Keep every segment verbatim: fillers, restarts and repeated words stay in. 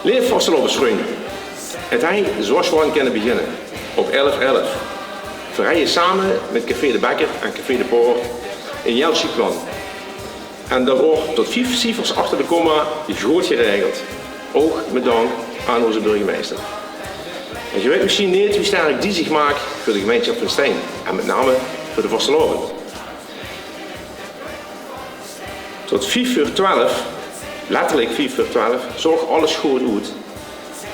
Leef vastelaovesvrunj, het hei zoeas sjoean kinne beginne op elf elf. Veer hei same mit Café de Bekker en Café de Poort ein hiel sjiek plan. En det waor tot vief ciefers achter de komma good geregeld. Ouch mit dank aan ózze burgemeister. En geer weit mesjien neet wie sterk die zich maak veur de gemeinsjap van Stein en mit name veur de vastelaovend. Tot vief veur twelf, letterlik vief veur twelf, zoog alles good oet.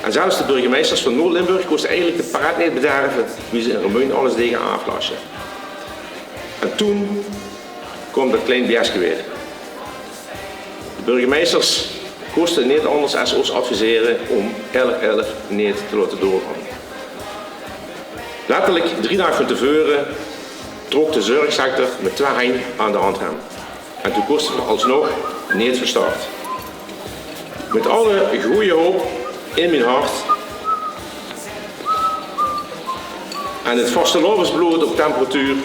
En zelfs de burgemeisters van Noord-Limburg kóste eigelik de pret neet bederve wie ze in Remunj alles dege aaflasje. En toen kwaam det klein bieske weer. De burgemeisters kóste neet anders es ós advisere óm elf elf neet te laote doorgaon. Letterlik drie daag van te veure trok de zörgsector mit twieë henj aan de handrem. En toen kóste veer alsnog neet van start. Mit alle gooj haop in mien hart en het vastelaovesblood op temperatuur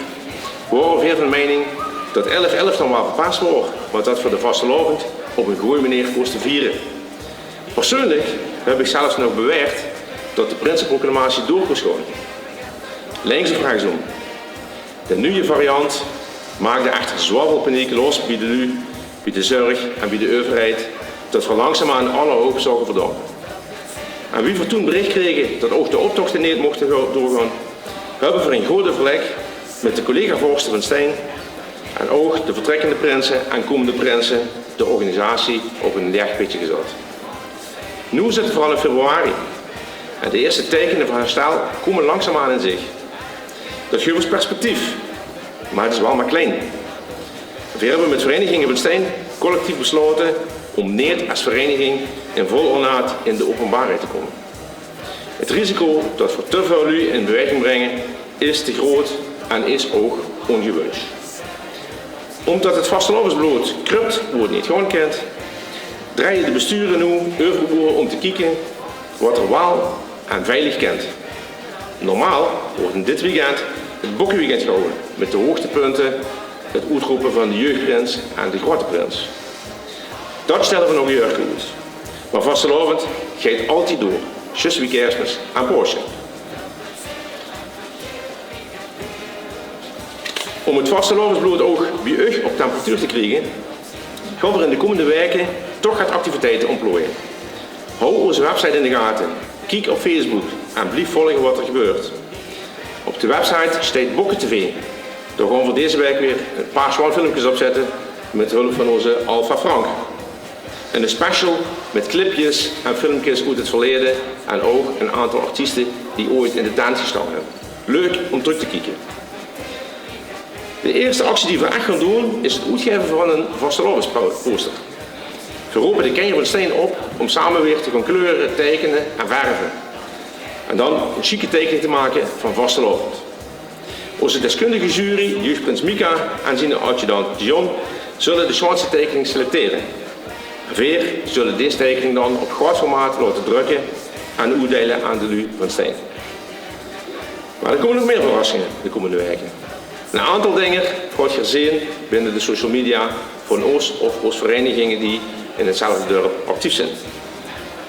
waore veer van meining det elf elf dan waal verpes waor, mer det veer de vastelaovend op ein gooj meneer kóste viere. Persoonlik höb ich zelfs nog bewaerd det de prinseproclamatie door kós gaon. Links of rechtsom. De nuje variant maakde echter zoeväöl paniek los bie de luuj, bie de zörg en bie de euverheid, det veer langzaamaan alle haop zoge verdampe. En wie veer toen berich krege det ouch de optochte neet mochte go-, doorgaon, höbbe veer in good euverlèk mit de collega-vorste van Stein en ouch de vertrèkkende prinse en kómmende prinse de organisatie op ein laeg pitje gezat. Noe zitte veer al in februari en de ierste teikene van herstel kómme langzaamaan in zich. Det guf ós perspectief, mer het is waal mer klein. Veer höbbe mit vereiniginge van Stein collectief beslaote óm neet es vereiniging in vol ornaat in de openbaarheid te kómme. Het risico det veer te väöl luuj in bewaeging bringe is te groot en is ouch óngewuns. Ómdet het vastelaovesblood krup wo het neet gaon kint, drejje de besture noe euveroer óm te kieke waat er waal en veilig kint. Normaal waert in dit weekend het bokkeweekend gehawwe, mit de hoogtepunte het oetrope van de jeugdprins en de groeate prins. Det stelle veer nog ein jaorke oet. Mer vastelaovend geit altied door, zjus wie Keersmis en Paosje. Óm het vastelaovesblood ouch bie uch op temperatuur te kriege, gaon veer in de kómmende waeke toch get activiteite óntplooie. Haw ózze website in de gate, kiek op Facebook en blief volge waat er gebeurt. Op de website steit Bokke T V. Dao gaon veer deze waek weer ein paar sjoean filmkes op zètte mit hulp van ózze Alpha Frank. Ein special mit clipjes en filmkes oet het verleje en ouch ein aantal artieste die ooit in de tent gestao höbbe. Leuk óm trök te kieke. De ierste actie die veer ech gaon doon is het oetgaeve van ein vastelaovesposter. Veer rope de kinjer van Stein op óm same weer te gaon kleure, teikene en verve. En dan ein sjieke teikening te make van vastelaovend. Ózze deskundige jury, jeugdprins Mika en zien adjudant Dion, zulle de sjoeanste teikening selectere. Veer zulle dees teikening dan op groeat formaat laote drökke en oetdeile aan de luuj van Stein. Mer d'r kómme nog mieë verrassinge de kómmende waeke. Ein aantal dinger gaot geer zeen binne de social media van ós of ós vereiniginge die in hetzelfde dörp actief zeen.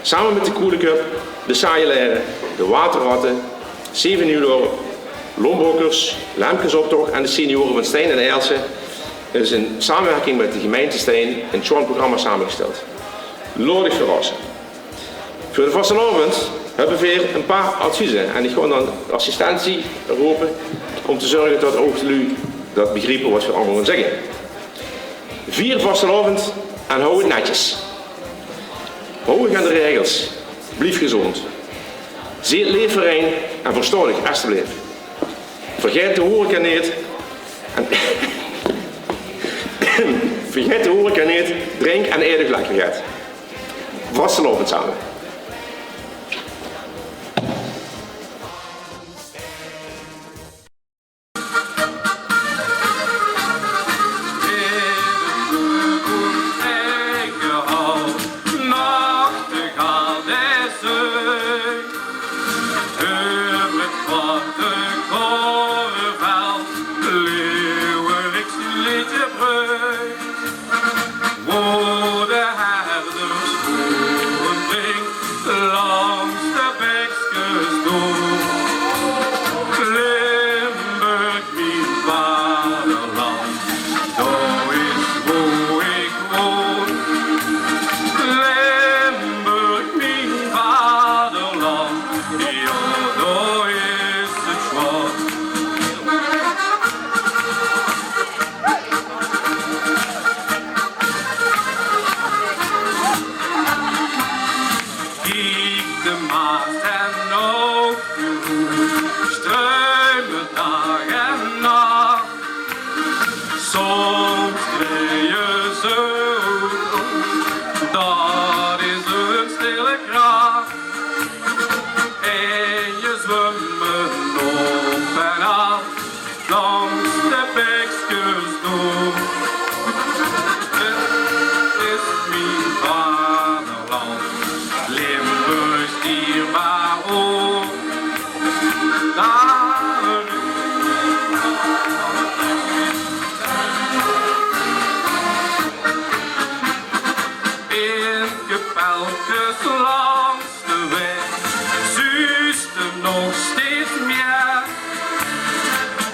Same mit de Koeleköp, de Saajelere, de Waterratte, Zeve Nieuwdorp, Lombokkers, Lemkesoptoch en de seniore van Stein en Aelse is in samewirking mit de gemeinte Stein ein sjoean programma samegesteld. Laot uch verrasse. Veur de vastelaovend höbbe veer ein paar advieze en ich gaon dan assistentie rope óm te zörge det ouch de luuj det begriepe waat veer allemaol zègke. Vier vastelaovend en haw het netjes. Haw uch aan de regels. Blief gezónd. Zeet leef veurein en verstaot uch, estebleef. Vergaet de horeca neet. En vergaet de horeca neet. Drink en aet uch lekker get. Vastelaovend same. Soms krieje ze oet, dat is hun stille kracht. En je zwemmen op en af langs de bekskes door. Het is mijn vaderland, Limburg dierbaar oord. Daar in Kepelkes langs de weg zuus te nog steeds meer.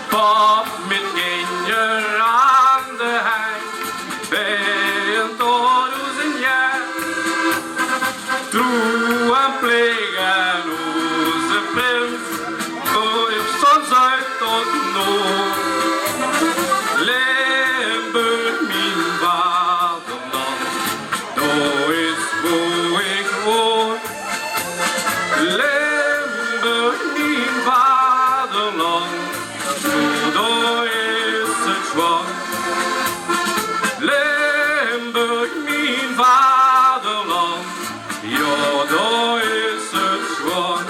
Pap met kindjer aan de hei, bij een doordoezend jaar. Troe en pleeg aan onze prins, van zuid tot noord. Limburg, mijn vaderland, dat is hoe ik hoor. Limburg, mijn vaderland, dat is het zwaar. Limburg, mijn vaderland, ja, dat is het zwaar.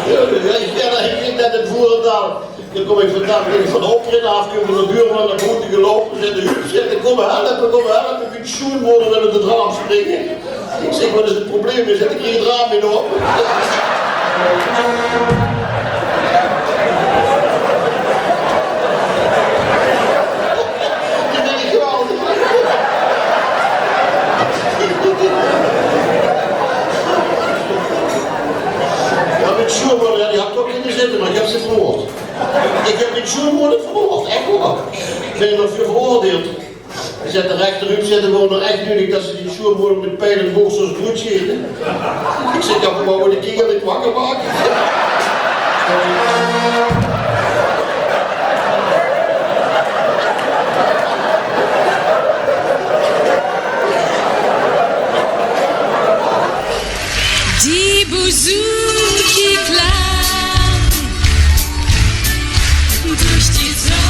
Jao, ich bön eigelik net in Voerendaal. Dan kóm ich vandaag weer van de optreden aaf, kóm ich van de buurman nao boete geloupe. Zaet 'r: "Huub," zaet 'r, "kóm helpe, kóm helpe, mien sjoeanmoder wil oet 't raam springe." Ich zèk: "Waat is 't probleem?" Zaet 'r: "Ich krieg 't raam neet ope." Die vinj ich geweldig. Jao, mien sjoeanmoder, jao, die had ich ouch kinne zitte, mer ich höb ze verhoord. Ich höb mien sjoeanmoder verhoord, ech waor. Bön ich d'r veur veroordeeld. Zaet de rechter: "Huub," zaet 'r, "'t waor noe ech nudig det se die sjoeanmoder mit pien en borstel brood geef." Ich zèk: "Jao, mer wae wol de kinjer neet wakker make?" Die boezoekie klang durch die Sommernacht.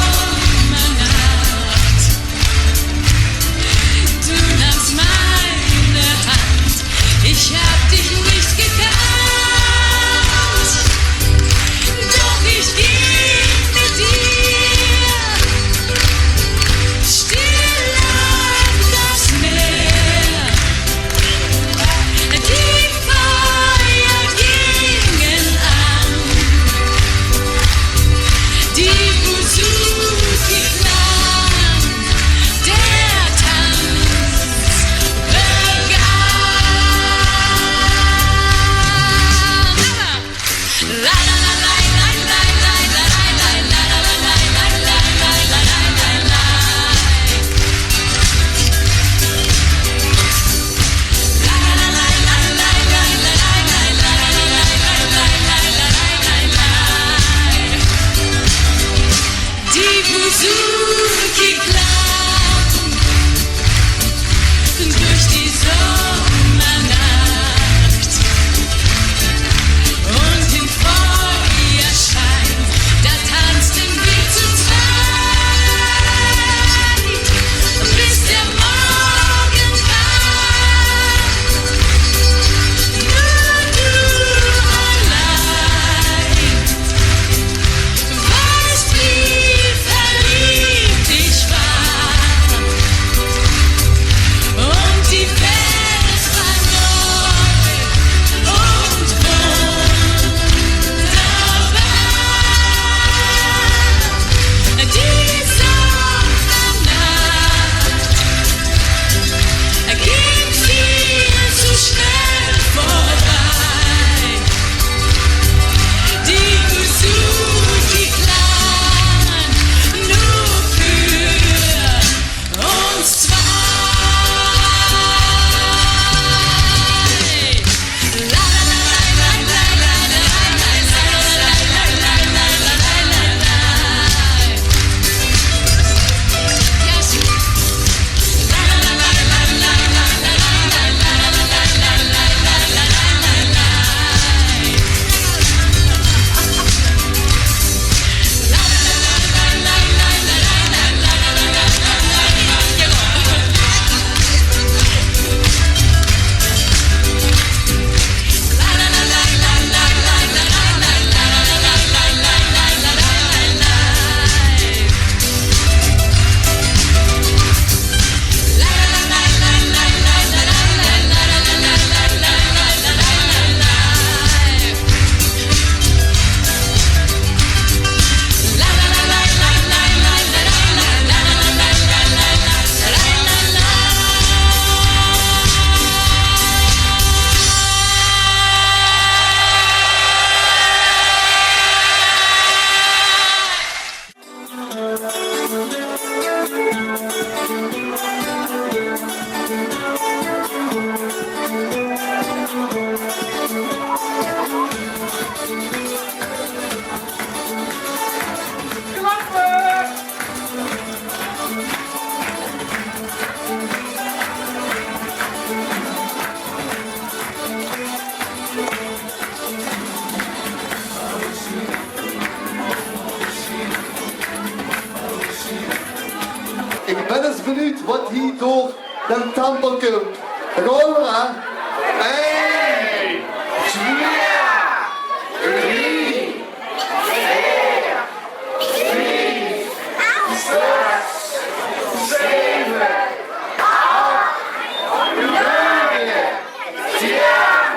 Du nahmst meine Hand durch die Sommernacht. Und im Feuerschein, da tanzten wir zu zweit, bis der Morgen kam. Nur du allein weißt, wie verliebt ich war. Und die Welt war neu und wunderbar. Die Sommernacht ging viel zu schnell vorbei. Die Musik, die klang nur für uns zwei. Ich bön ins benuujd waat hie door d'n tempel kump. Dao gaon v'r, hè? Ein, twie, drie, veer, vief, zes, zeve, ach, nege, tien.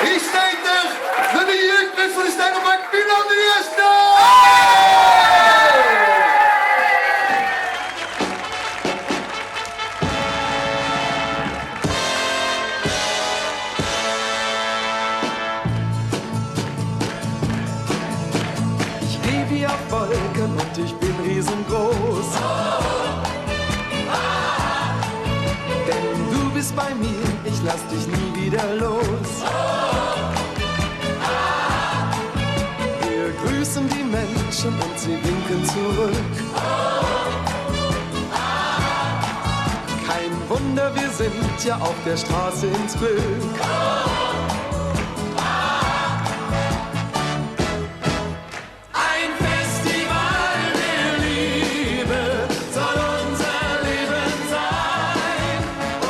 Hie steit 'r, de nuuje jeugdprins van de Stengelbak, Milan d'n Ierste! Ich geh wie auf Wolken und ich bin riesengroß. Denn du bist bei mir, ich lass dich nie wieder los. Wir grüßen die Menschen und sie winken zurück. Kein Wunder, wir sind ja auf der Straße ins Glück. Ein Festival der Liebe soll unser Leben sein.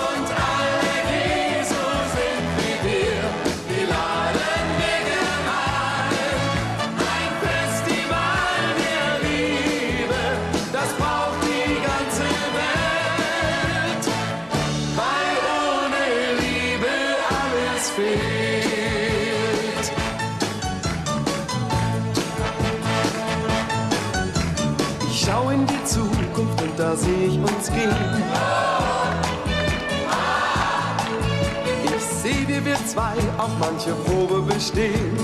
Und alle, die so sind wie wir, die laden wir gern ein. Ein Festival der Liebe, das braucht die ganze Welt, weil ohne Liebe alles fehlt. Ich schau in die Zukunft und da seh ich uns gehen. Ich seh, wie wir zwei auch manche Probe bestehen.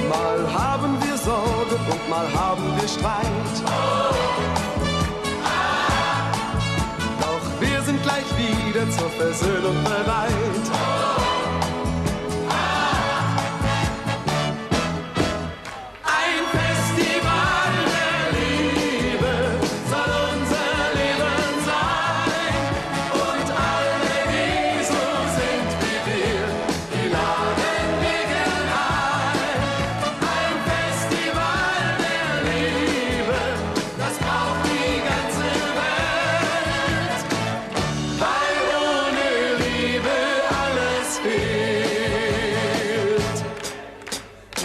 Mal haben wir Sorgen und mal haben wir Streit. Doch wir sind gleich wieder zur Versöhnung bereit.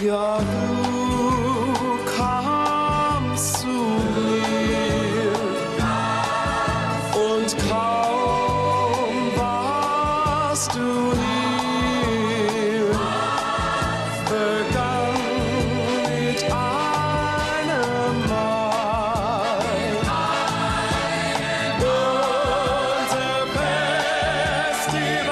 Ja, du kamst zu mir und kaum warst du hier, begann mit einem Mal unser Festival.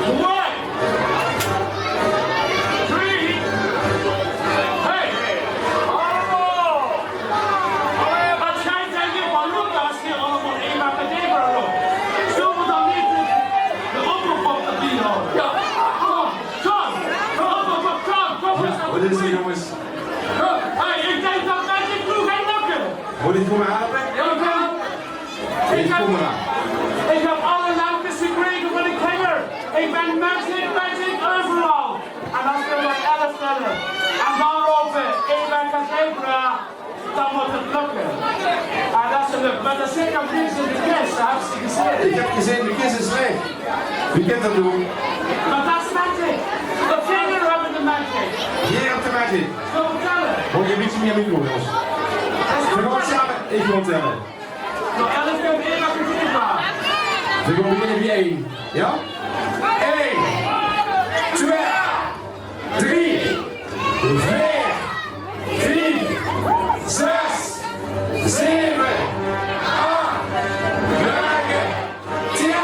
One. Three. Hey. Oh. Wat sjteit d'r hie veur Lucas hie allemaol in met de Debra? Zölle v'r dan neet de, de oproep op de bie hawwe? Ja. Kom, kom, kom, kom, kom, kom. Wat is d'r, jónges? Hey, ich dink det Magic Blue geit lökke. Mót ich kómme helpe? Ja, ja. Ich höb, ich höb alle lampkes gekrege van de kinger. Ich bön magic, magic euveral. En es v'r mit elf stelle en dan rope: "Ich bön Kadabra", dan mót 't lökke. En es 't lök, mer d'r zit nog niks in de kis, det höbs se gezeen. Ich höb gezeen, de kis is laeg. Wie kint det noe? Mer det is magic. De kinger höbbe de magic. Hie höb de magic. Zo vertèlle. Mót ich ein bietje mieë micro, jónges? V'r gaon tèlle. Ich gaon tèlle. Nog elf keer weer achter de bar. V'r gaon beginne bie ein. Ja? Ein, twee, drie, veer, vief, zes, zeve, ach, nege, tien.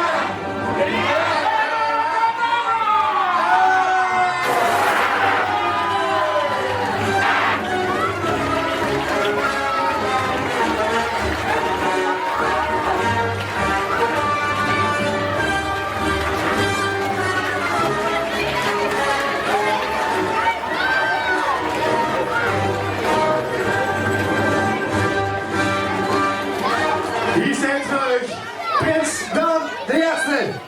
Hie zeen ze veur uch. Prins Dan d'n Ierste.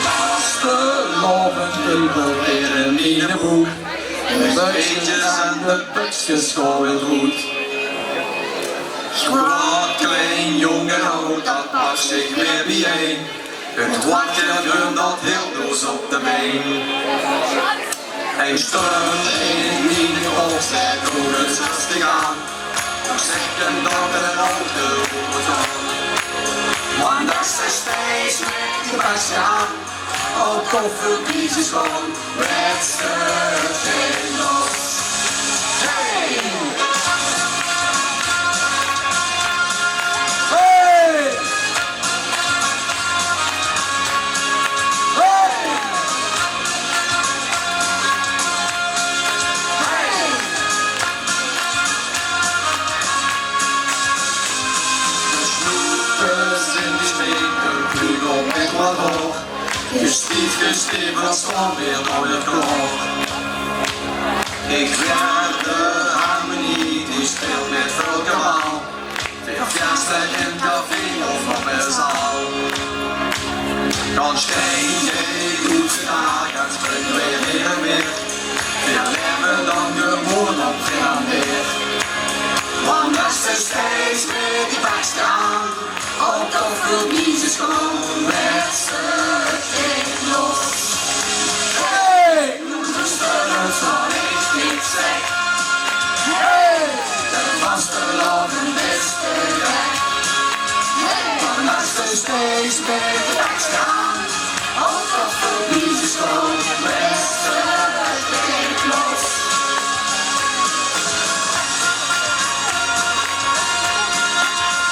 Vastelaovend kriebelt weer in miene brook. De beentjes en de pökskes gaon weer roet. Groot, klein, jónk en aad, det pak zich weer bie-ein. 't Water grunt al hiel dös op de bein. Ein stöm in miene kop zaet: doot 't rustig aan. Ich zèk 'm det 't al te roepe kan. Want es se steeds mit die baks gaon, al koffer bie ze sjoon, wèts se 't los. Hey! Hey! Hey! Hey! De snoepkes in die spiekel, Hugo Ecuador. Gestief, gestief, dan staon weer, dan weer klaor. Ich weit de harmonie, die speelt mit väöl kabaal. Veer fieste in café of op de zaal. Dan sjtein ich oet de daak en spring weer heen en weer. Veer laeve dan gewoen op gein ander. Want es se steeds mit die baks gaon, al koffer bie ze sjoon, wèts se 't los. Hey! Noe luuster ins waat ich dich zèk. Hey! De vastelaovend is terug. Hey! Want es se steeds mit die baks gaon, al koffer bie ze sjoon, wèts se 't los.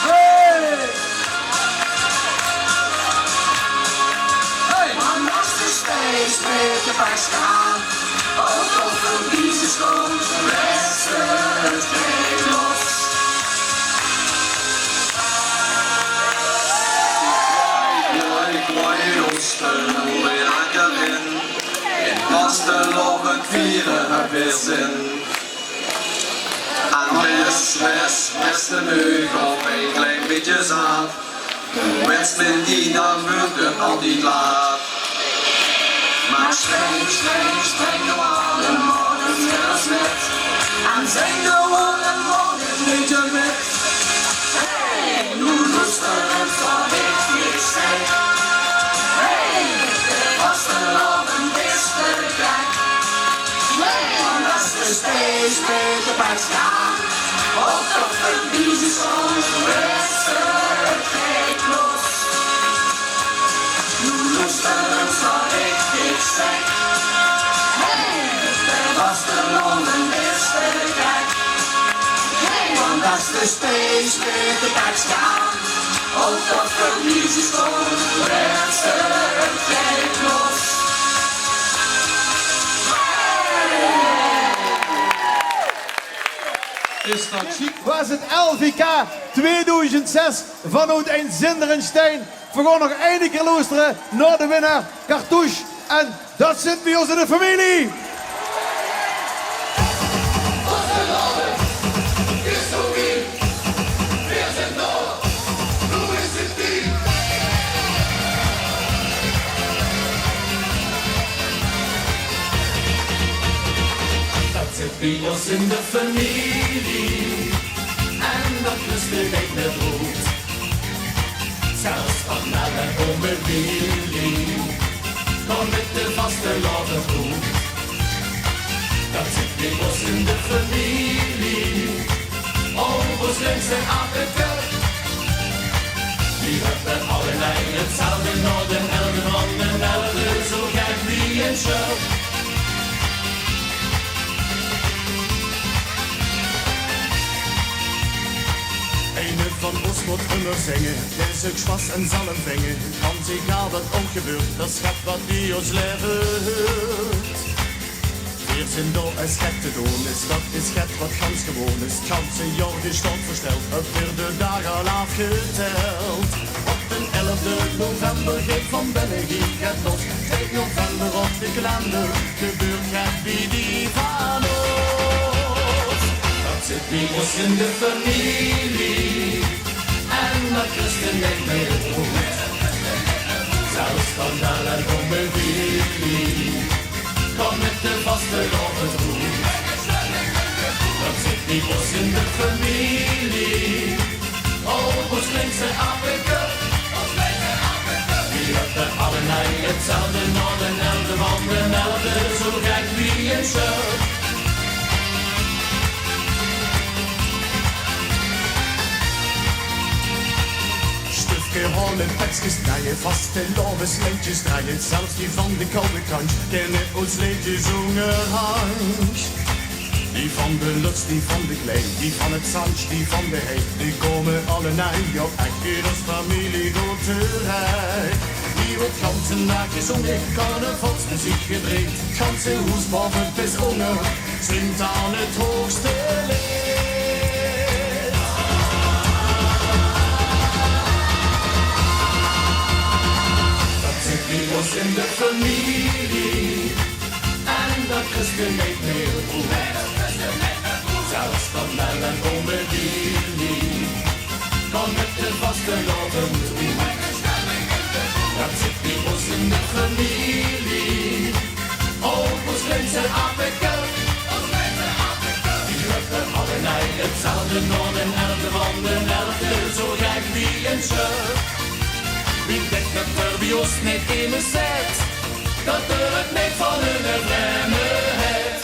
Hey! Hey! Want es se steeds mit die baks gaon, al koffer bie ze sjoon, wèts se 't los. Ja, ich waor hie los, noe weer lekker in. In vastelaovend viere höb ich weer zin. En alles mis, mis de meug of ein klein bietje zaat. Wèts se, mit die dan wuuert 't altied laat. Mer spring, spring, spring noe allemaol ins mit. En zing noe allemaol ins mit. Hey, noe luuster ins waat ich Steeds beter bij staan. Of toch verliezen soms wedstrijd los. Noe loester ins wat ich dich zègk. Hey, de vastelaovend is d'r gek. Hey, want as de steeds beter bij staan. Of toch verliezen soms wedstrijd los. Is dat sjiek? Waas 't L V K tweedoezend zes vanoet Eindzinderensteen. Veer gaon nog eine kier loestere nao de winnaar, Cartouche. En dat zit bie ós in de femilie. Dat zit bie ós in de femilie en dat rös neet mier oet. Zelfs van Nel en ome Willy kómme mit de vastelaovend good. Dat zit bie ós in de femilie. Op ós linkse appeke. Die höbbe allebei 'tzelfde nao de elfde van de elfde, zo gek wie ein sjöld. Eine van ós mót ummer zinge, d'r is ouch sjpas en zal 'm vinge. Gans egaal wat ouch gebeurt, dat is get wat bie ós laeve huurt. Veer zeen dao es get te doon is, dat is get wat gans gewoon is. 't Ganse jaor, die staot versteld, op veerde daag al aafgeteld. Op d'n elfde november geit van binne hie get los. Twieë november op de kalender gebeurt get bie die van ós. Dat zit bie ós in de femilie en dat rös neet mier oet. Zelfs van Nel en ome Willy kómme mit de vastelaovend good. Dat zit bie ós in de femilie. Op ós linkse appeke. Die höbbe allebei 'tzelfde nao de elfde van de elfde, zo gek wie ein sjöld. Sjtöfke haole, pekskes drejje, vastelaovesleedjes drejje. Zelfs die van de kouwe kantj kinne ós leedjes óngerhandj. Die van de Löts, die van de Klein, die van 't Zandj, die van de Hei, die kómme allebei, jao, ech in ós femilie good terech. Hie weurt 't ganse daag gezónge, carnavalsmeziek gedrejd. 't Ganse hoes baove bis ónger zwingk aan 't hoogste leed. Dat zit bie ós in de femilie en dat rös neet mier oet. Zelfs van Nel en ome Willy kómme mit de vastelaovend good. Dat zit bie ós in de femilie. Op ós linkse appeke. Die höbbe allebei 'tzelfde nao de elfde van de elfde, zo gek wie ein sjöld. Wie dèk dat d'r bie ós neet eine zit, dat d'r 't neet van hunne vreme haet.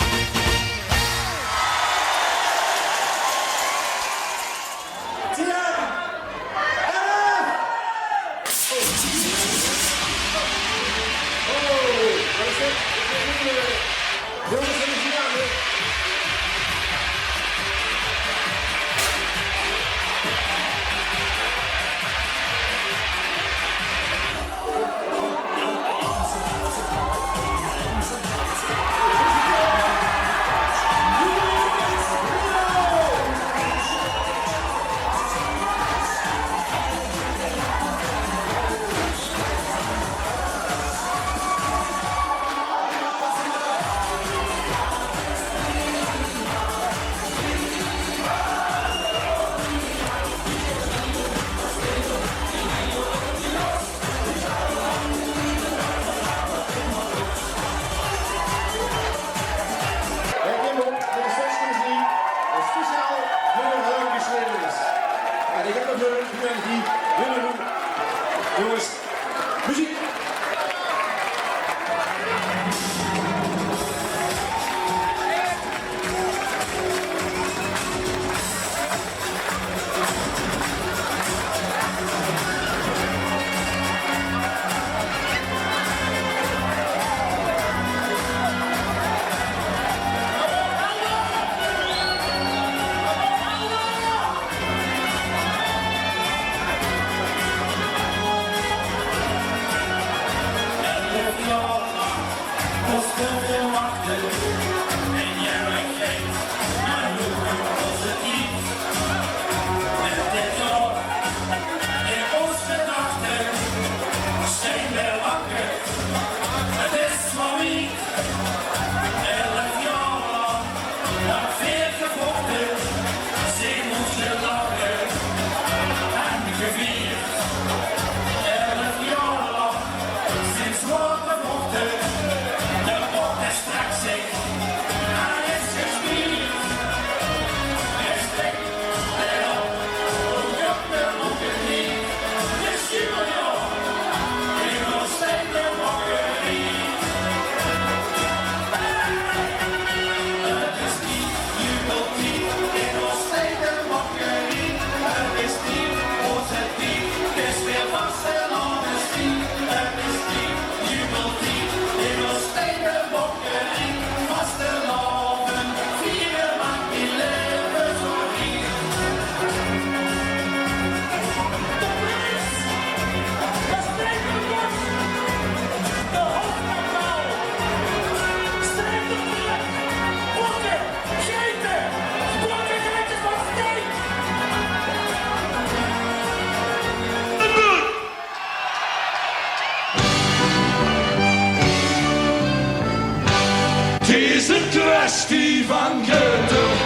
't Is 'n kwestie van geduld,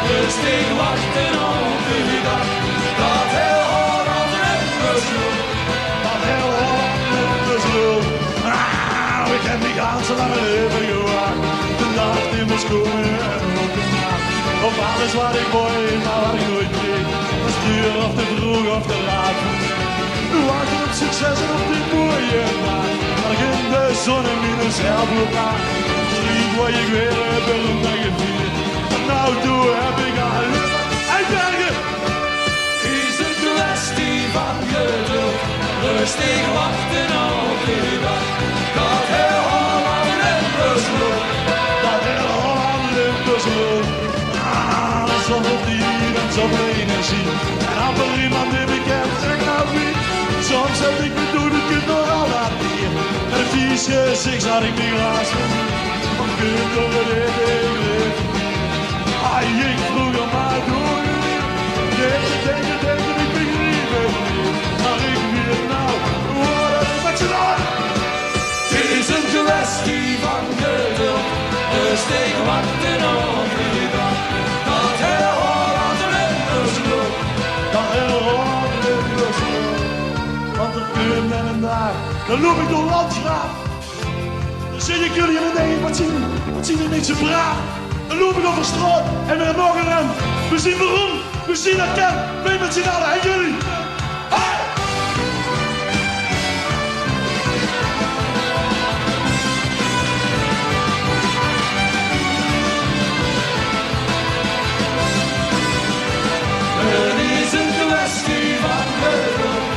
dus ik wacht op de dag dat heel Holland Limburgs lult. Dat heel Holland Limburgs lult. Ah, ik heb die ganse lange leven gewacht. De dag die moest komen en ook de nacht. Op alles wat ik wou, maar wat ik nooit kreeg. Was duur of te vroeg of te laat. We wachten op succes en op die mooie dag. Waar ik in de zon in mijn zeilboot lag. Vriend, word ik weer beroemd en gevierd. Van nou toe heb ik al... Hey, Bergen! Is 'n kwestie van geduld. Rustig wachten op de dag. Dat heel Holland Limburgs lult. Dat heel Holland Limburgs lult. Ah, zoveel dieren, zoveel energie. En amper iemand die me kent, zeg nou wie. Soms heb ik bedoeld, het kunt nog al dat hier. Met een vies gezicht zat ik niet glazen. Van kun door het eten. Ah, ik vroeg er maar door. Denken, denken, denken, ik begreep het niet. Maar ik weet nou, wat het met z'n allen. 't Is 'n kwestie van geduld, dus ik wacht op de dag dat heel Holland Limburgs lult. Dat heel Holland Limburgs lult. Want er komt een dag, dan loop ik door Landgraaf. Dan zit ik jullie en dan denk ik: wat zien, wat zien die mensen braaf. Dan loop ik over straat en weer nog een rem. We zien beroemd. We zien herkend, wij met z'n allen en jullie. Hey! 't Is 'n kwestie van geduld,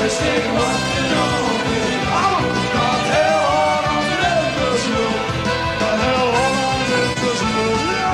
rustig wachten op de dag. Dat heel Holland Limburgs lult. Dat heel Holland Limburgs lult. Ja!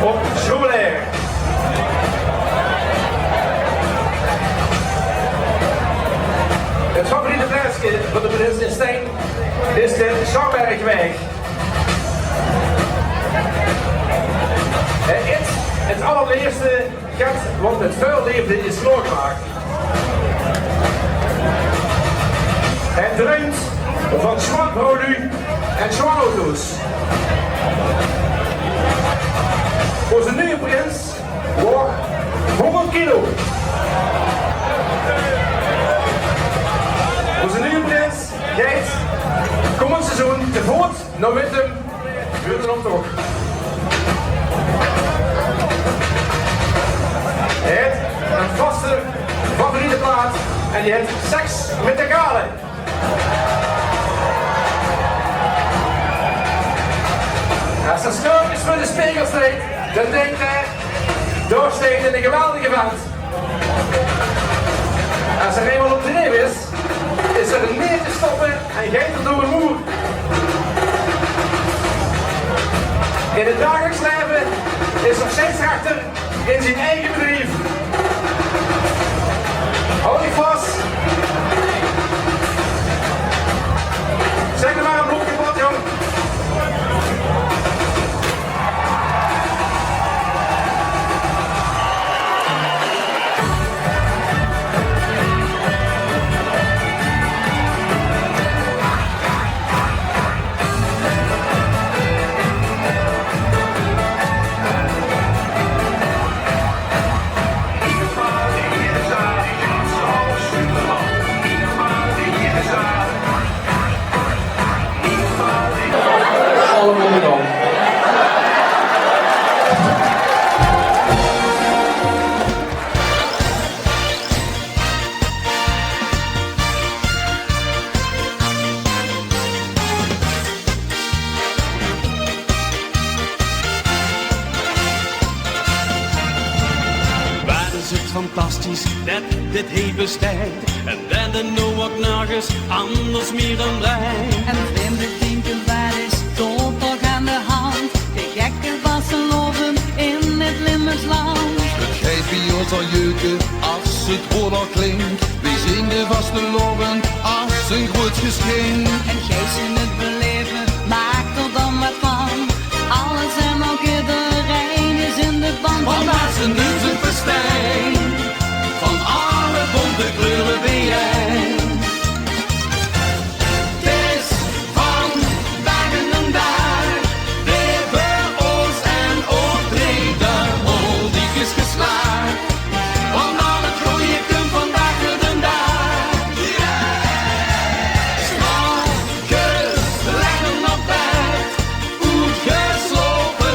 Op Sjoemelaer. Het favoriete plaatske van de prins in Stein is de Sjouwbergweg. Het is het allerleerste get wat met väöl leefde is klaorgemaak. Het druimp van sjoon vrouwluuj en sjoon auto's. Ózze nuje prins woog hóngerd kilo. Ózze nuje prins geit kómmend seizoen te voot nao Wintum veur d'n optoch. Hae haet ein vaste favoriete plaat en die haet Seks mit de Gale. Es 'r 's morges veur de spegel steit, dan dink hae: dao steit eine geweldige vent. Es 'r einmaol op dreef is, is 'r neet te stoppe en geit 'r door de moer. In het dagelijks laeve is 'r sjeidsrechter in zien eige bedrief. Haoj dich vas. Zèk d'r mer ein blómke op, jóng. Allemaol bedank. Waat is 't fantastisch det dit hie besteit. En det 'r noe ouch nörges anders mier aan dreit. En vreemde dinke, waat is dao toch aan de hand? De gekke vastelaovend in 't Limburgs land. 't Geit bie ós al jeuke es 't woord al klink. Veer zeen de vastelaovend es ein groeat geschink. En geis se 't beleve, maak d'r dan waat van. Alles en ouch ederein is in de ban. Want waat ze noe zeen festijn van alle bónte kleure biejein. 't Is vandaag den daag, veer veur ós en ouch drie de oldiekes geslaag. Want al 't gooje kump vandaag den daag. Snorkes lègke op bed, oetgesjlaope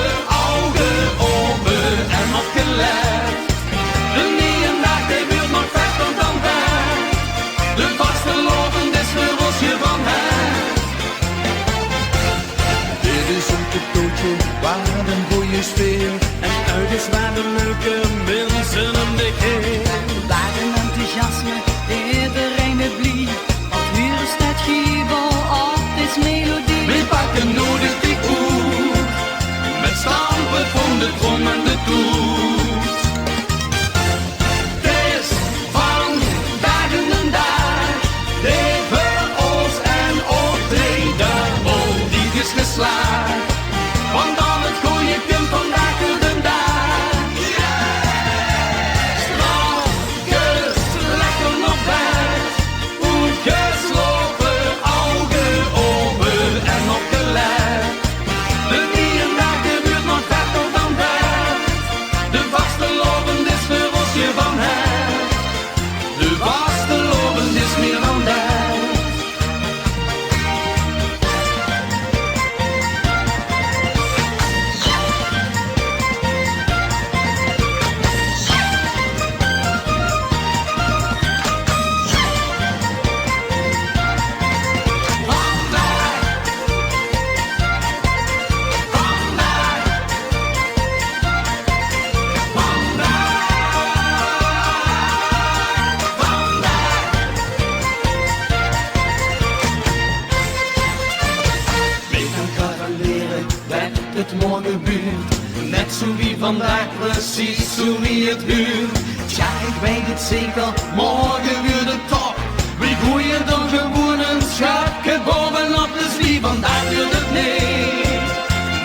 Zoe wie vandaag, precies zoe wie 't huurt. Tja, ich weit 't zeker, morge wuurt 't top. Wie goeie dan gewoen e sjepke bovenop, dus wie vandaag wuurt 't neet.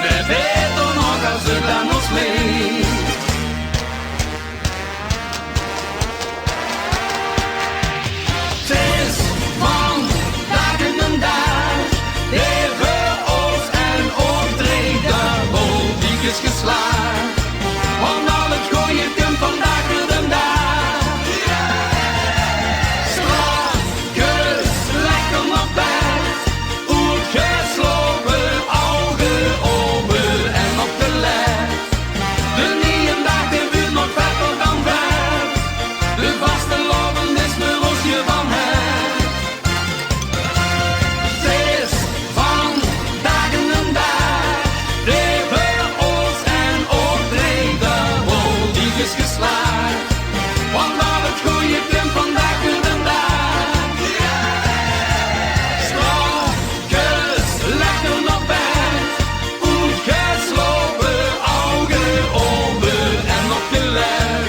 Veer wete nog as 't aan os leet. 't Is vandaag 'nen daag, dee veur os en op drei dubbel diek is geslaag. Want al 't gooj kump vandaag d'r daag. Strakskes lekker nao bed, oetgesjlaope, ouge aope en op de led. De nieje daag, dee wuurt nog vetter dan vet. De vastelaovend is veur os hie van het. 't Is vandaag 'nen daag, dee veur os en op drei dubbel diek is geslaag. Want al 't gooj kump vandaag d'r daag. Strakskes lekker nao bed, oetgesjlaope, ouge aope en op de led.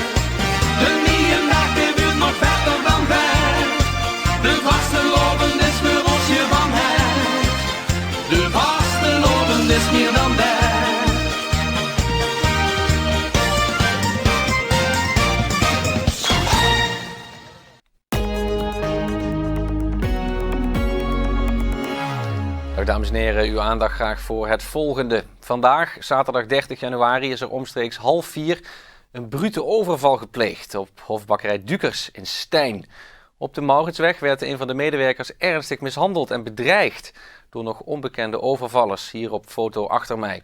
De nieje daag, dee wuurt nog vetter dan vet. De vastelaovend is veur os hie van het. De vastelaovend is hie van het. Dag dames en heren, uw aandacht graag voor het volgende. Vandaag, zaterdag dertig januari, is er omstreeks half vier een brute overval gepleegd op hofbakkerij Dukers in Stein. Op de Mauritsweg werd een van de medewerkers ernstig mishandeld en bedreigd door nog onbekende overvallers, hier op foto achter mij.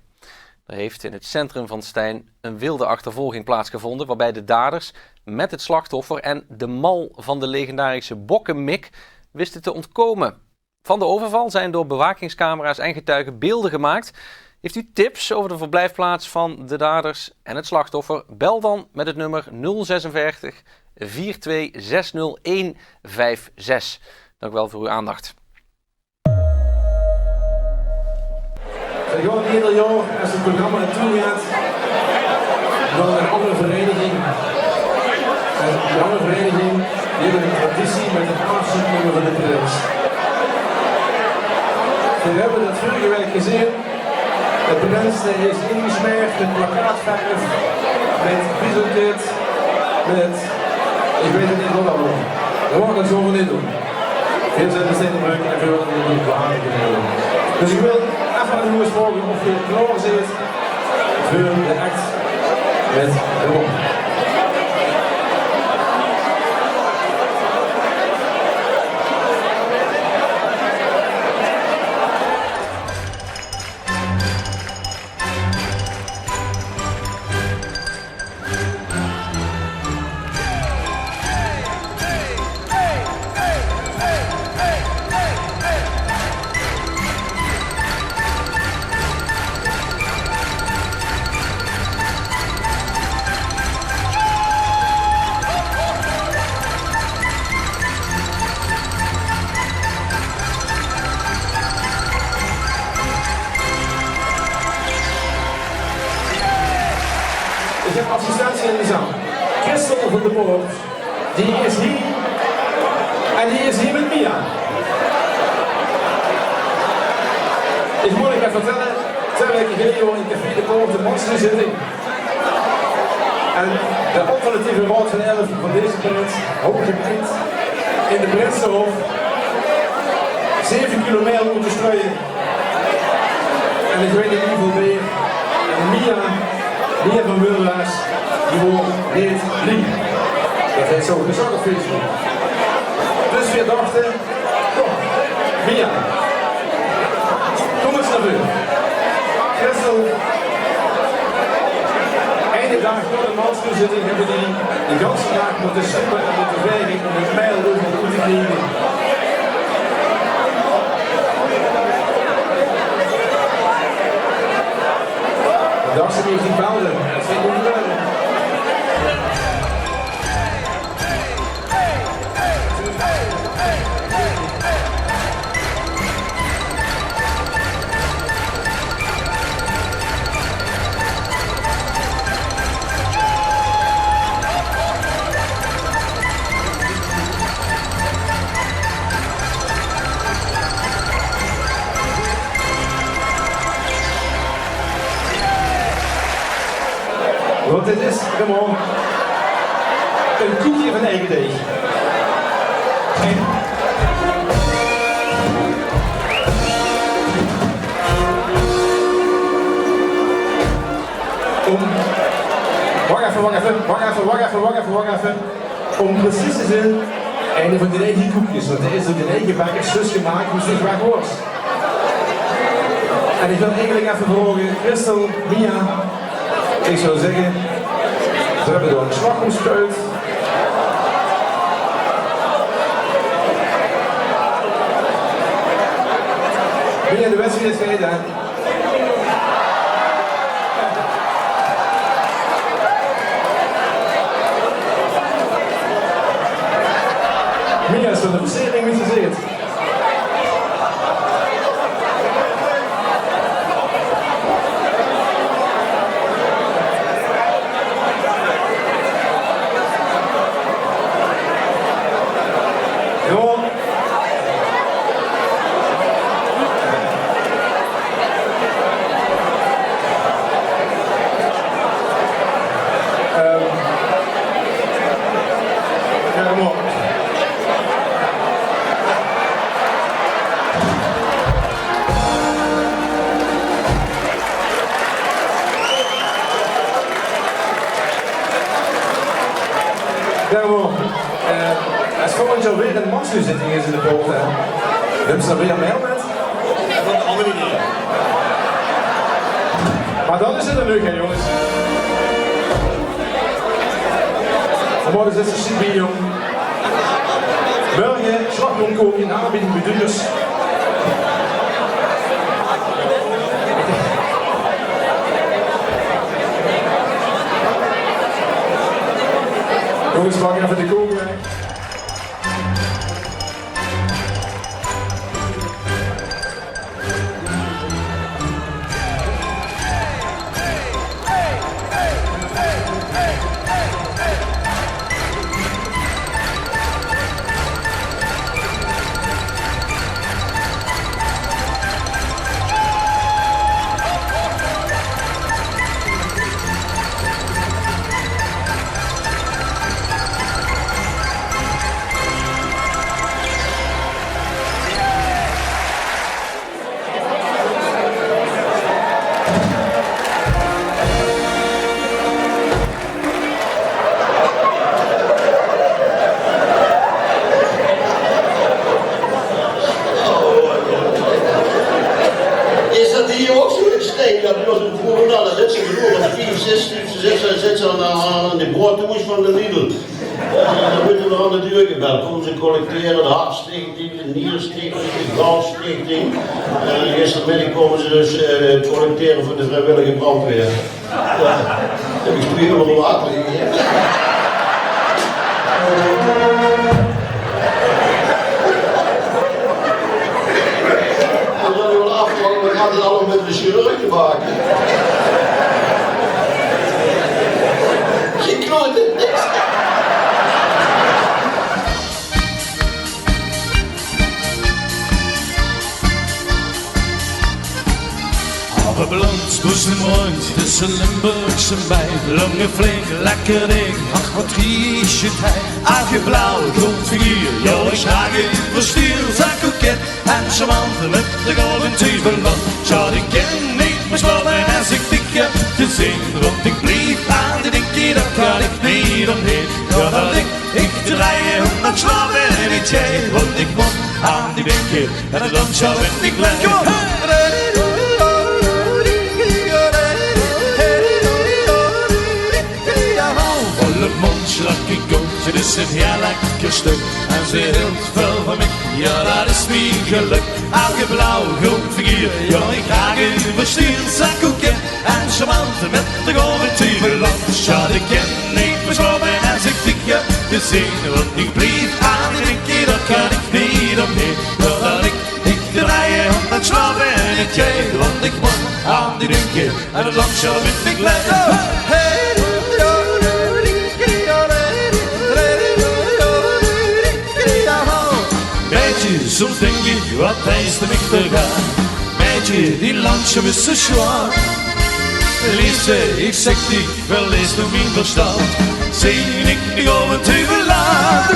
Er heeft in het centrum van Stein een wilde achtervolging plaatsgevonden, waarbij de daders met het slachtoffer en de mal van de legendarische Bokkemik wisten te ontkomen. Van de overval zijn door bewakingscamera's en getuigen beelden gemaakt. Heeft u tips over de verblijfplaats van de daders en het slachtoffer? Bel dan met het nummer nul zesenveertig, vier twee zes nul een vijf zes. Dank u wel voor uw aandacht. Veer gaon eder jaor, es 't programma 't toegeit, nao 'n anger vereiniging. En die anger vereiniging, die haet 'n traditie mit 't aafsjeidnummer van de prins. Veer höbbe det vörige waek gezeen. De prins, dae is ingesmeerd mit plakkaatverf, mit biezelkit, mit, ich weit 't neet waat allemaol. Veer gaon 't zoe neet doon. Veer zeen de Steinder Brök en veer wille neet waande. Dus ich wil effe aan de jónges vraoge of geer klaor zeet veur de act mit de bom. Ich höb assistentie in de zaal. Christel van der Poort, die is hie. En die is hie mit Mia. Ich mót uch get vertèlle. Twieë waeke geleje waor in Café de Poort de mansgezitting. En de alternatieve raod van elf van deze prins, hooggeprind in de Prinsenhof, zeve kilo mael oetgestreuj. En ich weit neet wieväöl beer. En Mia, Mia van Wilderhuis, die waor neet blie. Det haet ze ouch gezag op Facebook. Dus veer dachte, kóm, Mia, kóm ins nao veure. Christel, eine daag veur de mansgezitting höbbe die de ganse daag mótte sjubbe en mótte vaege óm 't mael euveral oet te kriege. Daag, ze neet die belde. Det zeen v'r waal. Dit is, Raymond, ein koekje van eige deig. En om, wach effe, wach effe, wach effe, wach effe, wach effe, wach effe. Om precies te zeen, eine van die neie koekjes, want dae is door die neie bakkers zjus gemaak, dus ich waag hoors. En ich wil eigelik effe vraoge, Christel, Mia, ich zou zègke, ze höbbe dao ein slagroomskuit. Mia, de wedstrijd is gereed, hè? Mia, is dat ein versiering, wie ze zit? Jao. Ehm, jao, kom op. Jao, kom op. Eh, es volgend jaor weer ein massazitting is in de poort, hè, nums se dan weer Mia mit? Op ein anger meneer. Mer dan is 't ein leuk, hè, jónges. Vanmorge is 't ziek bie, jóng. Mörge slagroomkook in aanbieding bie Dunders. Jónges, pak effe de kook weg. Is dat hie ouch zoe in Stein? Dat waor 'n vroeger al, dat is zoe, vief, zes, zes, zes aan, aan, aan de boord, toen moest van de Lidl. Eh, dan weurt d'r aan de deur gebeld. Kómme ze collectere, de hartstichting, de nierstichting, de galstichting. Eh, gistermiddig kómme ze dus, eh, collectere veur de vriewillige brandweer. Jao, höb ich twieë euro water gegaeve. En dan nog aafvraoge, waat haet 't allemaol mit de chirurg te make? Gein klote, niks. Ape blónd, koes en róndj, tusse Limburgse mei. Lónge flink, lekker dik, ach, waat riesj 't hei. Ach, blauw, good figuur, jao, ich graag in verstuur. Zak koket en charmant, mit de golven tievel van. Sjaar, ich kin neet mie slaope es ich dich höb gezeen. Want ich blief aan dich dinke, dao kan ich neet ómheen. Jao, dat ich Ich drei hóngerd slaope in 't jei, want ich mót aan dich dinke en dan sjlaop ich lekker. Volle mónd sjlak ich oet, 't is ein hieërlik stök. En ze hilt väöl van mich, jao, dat is mien gelök. Aoge blauw, good figuur, jao, ich graag in verstuur. Zak koket en charmant, mit de golven tievel van. Sjaar, ich kin neet mie slaope es ich dich höb gezeen. Want ich blief aan dich dinke, dao kan ich neet ómheen. Jao, dat ich, ich drei hóngerd slaope in 't jei, want ich mót aan dich dinke en dan sjlaop ich lekker. Maedje, soms dink ich, waat deis se mich te gaar. Maedje, dien landsje is zoe zwaor. Lise, ich zègk dich, verlees doe mien versjtand. Zeen ich dich op ein teuvellaat.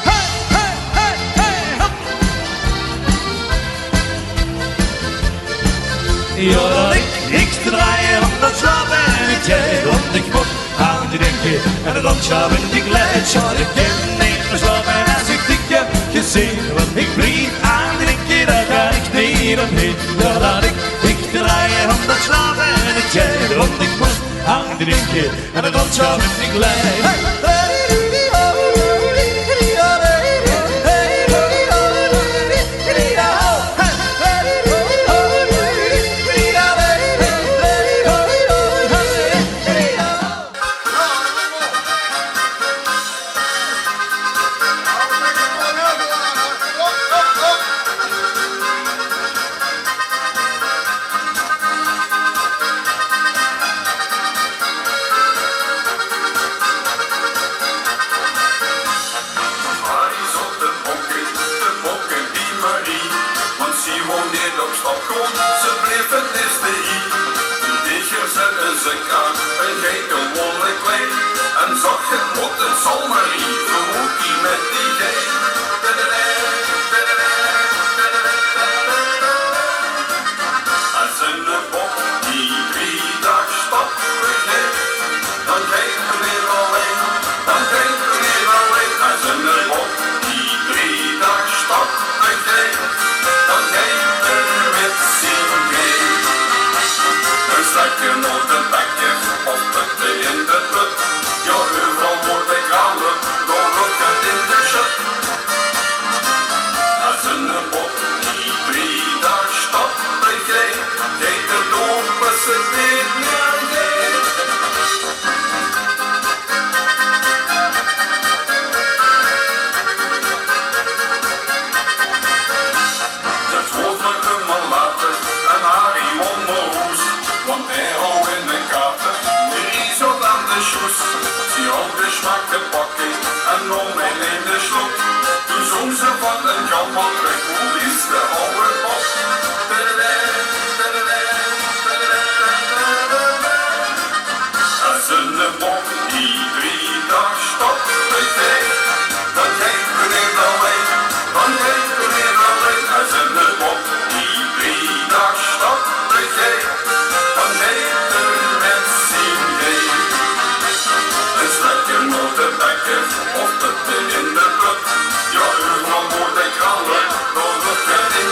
Hey, hey, hey, hey, hop. Jao, dan ich, ich drei honderd slaap en ich jij, want ich mót aan dich dinke en dan slaap ich gelijk. Jao, ich kin neet mieë slaope es ich dich gezeen, want ich blief aan dich dinke, dao kan ich neet ómheen. Jao, dan ich, ich drei honderd slaap en ich jij, want ich mót aan dich dinke en dan slaap ich gelijk. Harry zat te bokke, te bokke bie Marie, want zie wou neet op stap gaon, ze bleef 't leefste hie. Toen deeg 'r z'n zèk aan, 'n geit gewoonlik klein, en zag: "Geer mót 't zal, Marie, verwoed die mit die geit." Es 'ne bok die drie daag stappe geit, dan geit 'r neet allein, dan geit 'r neet allein. Es 'ne bok die drie daag stappe geit, dan geit 'r mit zien geit. Ein slekske nao de bekker of putte in de put, jao, euveral mót 'r krale, dao wuuert 'r in gesjut. Es 'ne bok die drie daag stappe geit, geit 'r door, bis 'r neet mieë geit. Det woort mer ummer later en Harry won nao hoes, want hae hou in de gate, Marie zat aan de sjoes. Zie hou de smaak te pakke en nóm in eine sloep. Toen zóng ze van ein jammertrek: "Woe is de awwe bok?" Es 'ne bok die drie daag stappe geit, dan geit 'r neet allein, dan geit 'r neet allein. Es 'ne bok die drie daag stappe geit, dan geit 'r mit zien geit. Ein slekske nao de bekker of putte in de put, jao, euveral mót 'r krale, dao wuuert 'r in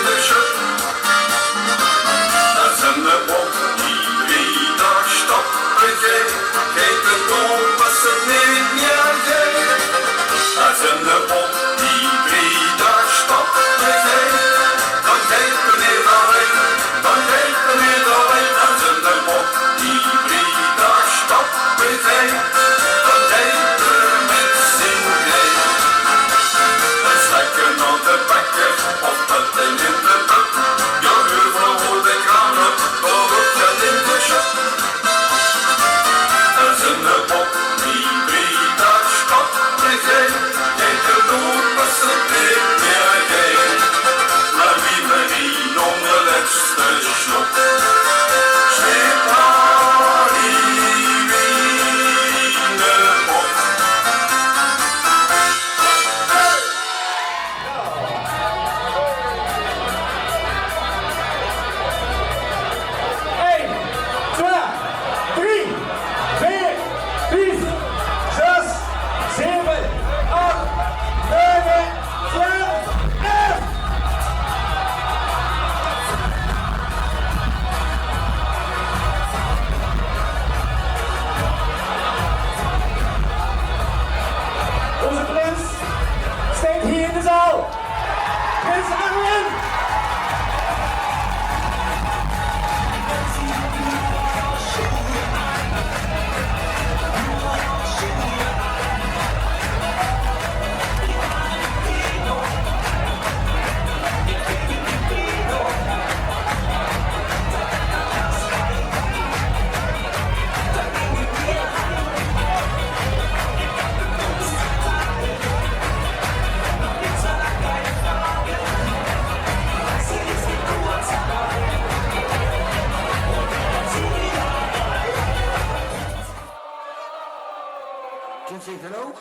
Zing dan ouch.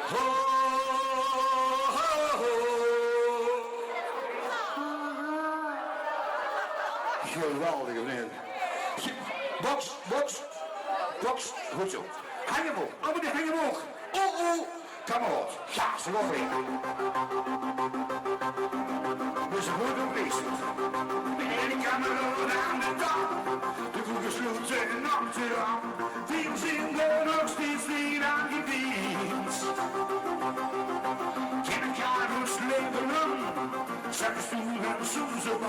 Ho, ho, ho. Geweldig, of neet? Boks, boks, boks. Good zoe. Henj omhoog. Allemaol die henj omhoog. Oeh, oeh. Kameraod. Jao, ze gaon weer. Dus good op bezig. De eine kameraod aan de tafel. De koek is good en achteraan. Die zeen d'r nog steeds neet aan gewend. Kin ich jao good slingere, zèt de stoel en soms op.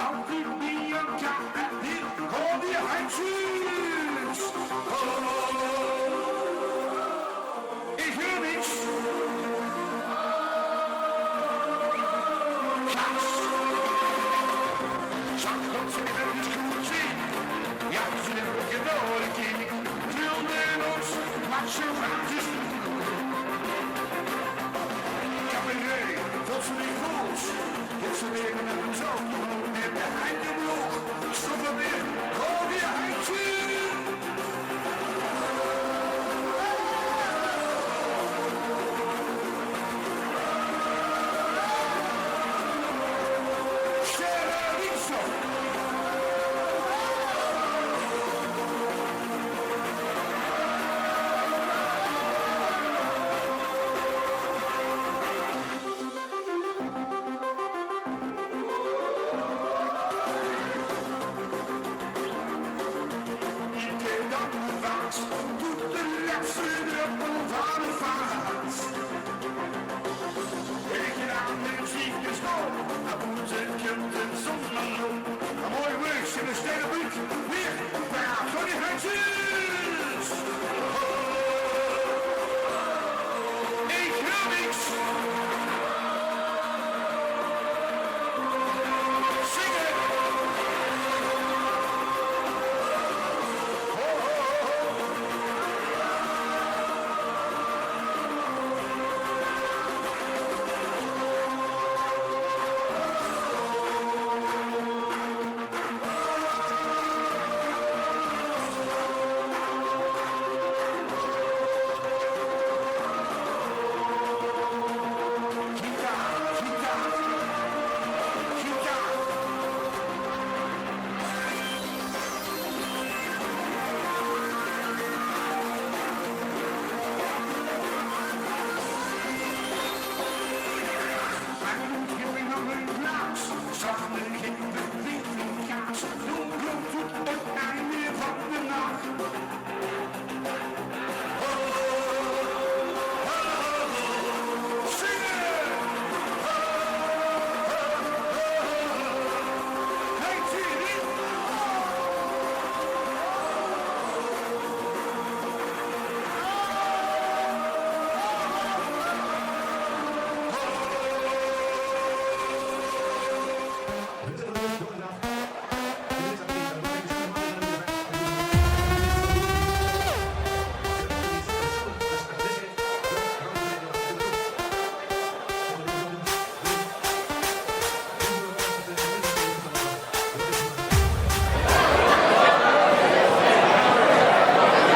Altied bie elkaar en hie, hoor die hendjes. Oh, ich huur niks. Jao, ze höbbe 't good gezeen. Jao, ze höbbe 't geweldig gezeen. Wilde in ós macho gaatjes. Cabaret, tot ze weer boos. Tot ze weer met een zout. Met de handen omhoog. Stop het weer. Gooi je handje. Doet de lefse de boel van de vaas. Ik laat mijn ziekjes vol, dat moet het kind in zonder loop. Een mooi weukje, de sterrenbuurt, weer, maar voor die handjes. Ich huur niks. Zinge. Ho, ho, ho, ho.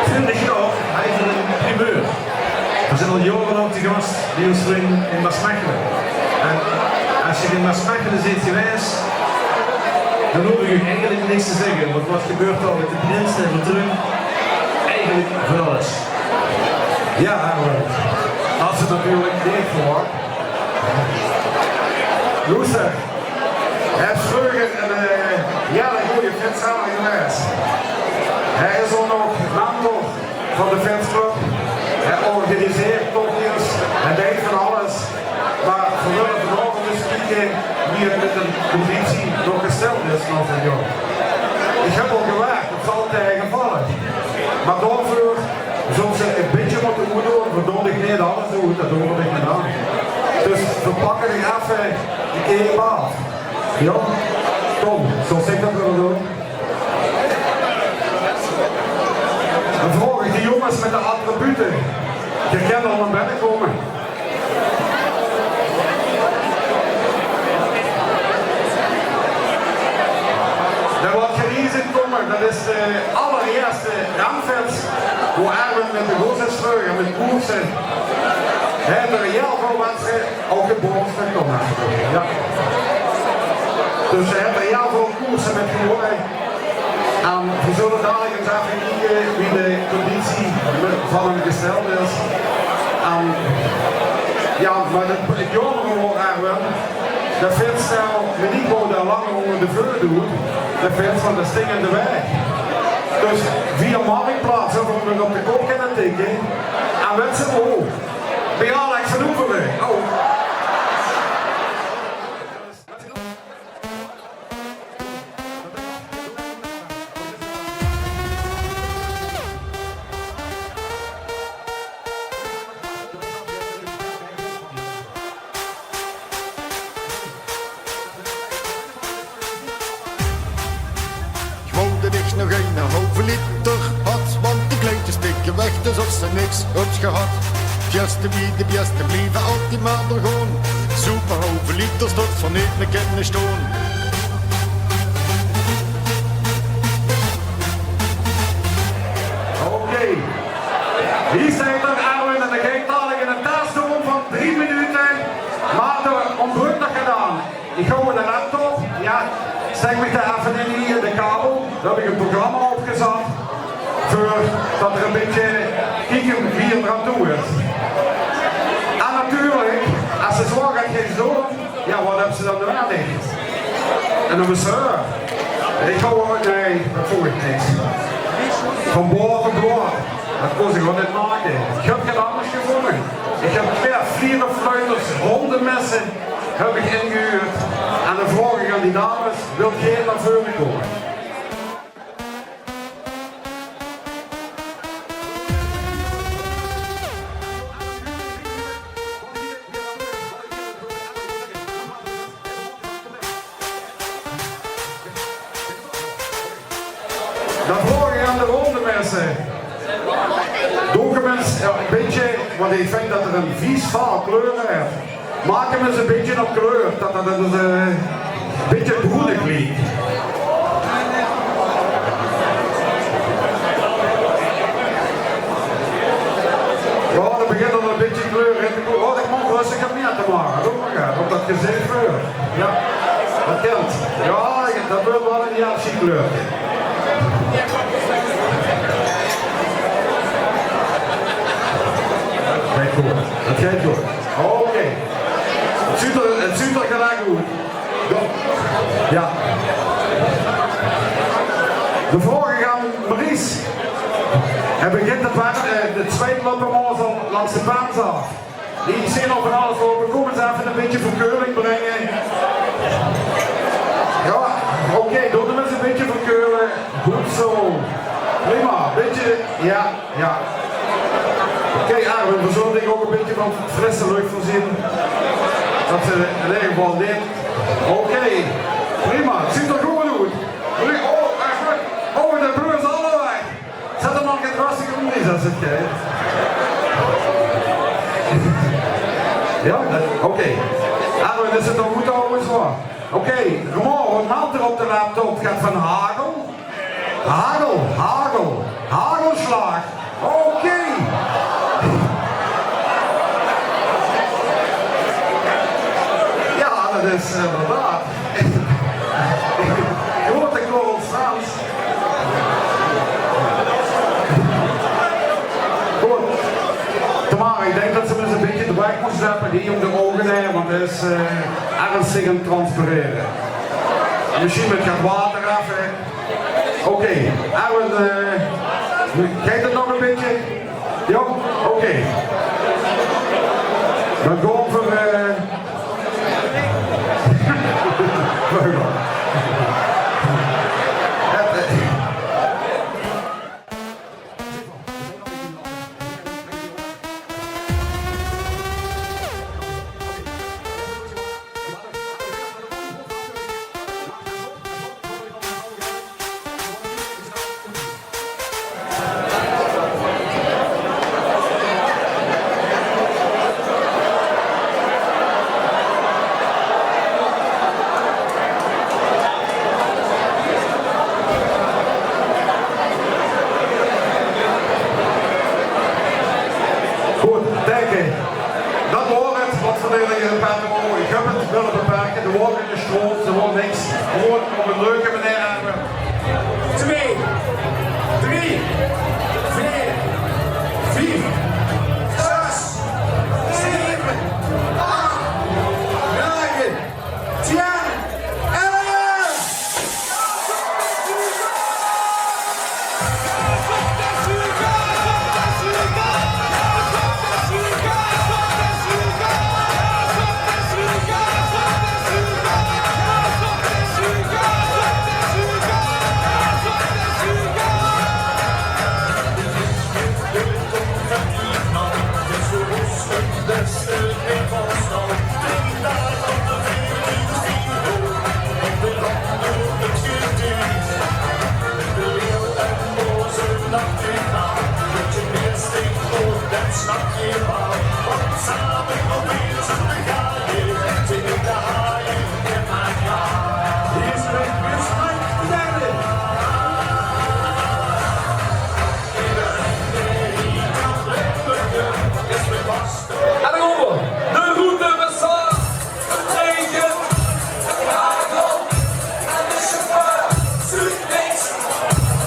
Twintig jaor, hei is 'n primeur. Veer zeen al jaorelank te gas bie ós vrunj in Maasmechele. En es geer in Maasmechele zeet gewaes, dan hoof ich uch eigelik niks te zègke, want wat gebeurt dao mit de prins en de troon? Eigelik van alles. Jao, mer dat is natuurlik neet verwach. Loester, hae is vreuger 'n, eh, hiel gooje fietsrenner gewaes. Hae is ouch nog mentor van de fietsclub. Hae organiseert tochtjes. Hae deit van alles. Mer veer wille vanaovend ins kieke wie 't mit de conditie nog gesteld is nao zoe'n jaor. Ich höb al gewaard, 't zal taegevalle. Mer daoveur zólle ze e bietje mótte oetdoon, veer doon dich neet alles oet, dat doon veer dich neet aan. Dus veer pakke dich effe de cape aaf. Jao? Kóm, zóls dich dat wille doon? Dan vraog ich de jónges mit de attribute. Geer kint al nao binne kómme. Dao waat geer hie zeet kómme, dat is de allerierste renfiets wo Mit de godsdienstvreugde, mit koerse. Haet 'r hiel väöl wedstrieje, ouch in Boris, det kóns se nae. Jao. Dus haet 'r hiel väöl koerse mit gewónne. En veer zulle dalik ins effe kieke wie de conditie van 'm gesteld is. En jao, mer 't, 't jaomere waor, Erwin, det Vince noe mich neet wou dao langer ónger de veur doon, det Vince, want det sting in de waeg. Dus via Marktplaats höbbe v'r 'm op de kop kinne tikke. En wèts se wo? Bie Alex van Oevere. Oh. Ich wou det ich nog eine hauve liter had, want de kleintjes tikke weg, dus of ze niks höbs gehad. Beste bie de beste blieve altied mer doorgaon. Zoepe hauve liters tot v'r neet mier kinne staon. Oké. Hie steit 'r, Erwin, en dan gaon ich dalik 'ne test doon van drie minute. Mer d'r óntbreuk nog get aan. Ich haw de laptop, jao, stèk mich dao effe in hie, de kabel. Dao höb ich e programma op gezat. Veur det v'r e bietje kieke wie 't d'raan toe is. En natuurlik, es se zoe get geis doon, jao, waat höbs se dan nudig? 'Ne masseur. Ich haw, nae, det vónj ich niks. Van Boris. Det kós ich waal neet make. Ich höb get angers gevónje. Ich höb twieë vlierefluiters, rónde messe, höb ich ingehuurd. En dan vraog ich aan die dames: wilt geer nao veure kómme? Dan vraog ich aan de rónde messe. Doot 'm ins, jao, e bietje, want ich vinj det 'r e vies vaal kleure haet. Maak 'm ins e bietje op kleur, det 't ins, eh, e bietje broenig liek. Jao, d'r begint al e bietje kleur in te kómme. Oh, det mót rustig get mieë te make. Doot mer, jao, op det gezich veur. Jao, det kènt. Jao, det weurt waal e jaarsje kleur. Geit good. Det geit good. Oké. 't Zuut d'r, 't zuut d'r geliek oet. Jao. Jao. Dan vraog ich aan Maurice. Hae begint de pen, eh, de zweitlappen al langs de pens aaf. Die zeen al van alles ope. Kóm ins effe e bietje verkeuling bringe. Jao, oké, doot 'm ins e bietje verkeule. Good zoe. Prima. Bietje, jao, jao. Oké, Erwin, veer zulle dich ouch e bietje van frisse lóch veurzeen. Det se in eder geval dit. Oké, prima. 't Zuut d'r good oet. Oh, Erwin. Oh, de bril is al weg. Zèt 'm mer get rustiger in, es 't geit. Jao, det, oké. Erwin, is 't al good, ouwes, hoor? Oké, Romain, waat meldt d'r op de laptop? Get van hagel? Hagel, hagel, hagelslaag. Oké. Jao, det is inderdaad. Grote korrel Frans. Good. Tamara, ich dink det se 'm ins e bietje weg mós zeppe, die óm de ouge haer, want hae is, eh, ernstig aan 't transpirere. Mesjien mit get water effe. Oké, Erwin, eh, geit 't nog e bietje? Jao, oké. Dan gaon v'r, eh, Oké, dat waor 't wat v'r d'r hie in Pettenborg. Ich höb 't wille beperke. D'r waor gein sjtroot, d'r waor niks. Gewoon op 'n leuke meneer aan. Twee, drie, veer, vief, zes, zeve, ach, nege, tien, elf. En dan kómme v'r. De route van Saar, Regen, Ragel en de chauffeur. Zuut niks.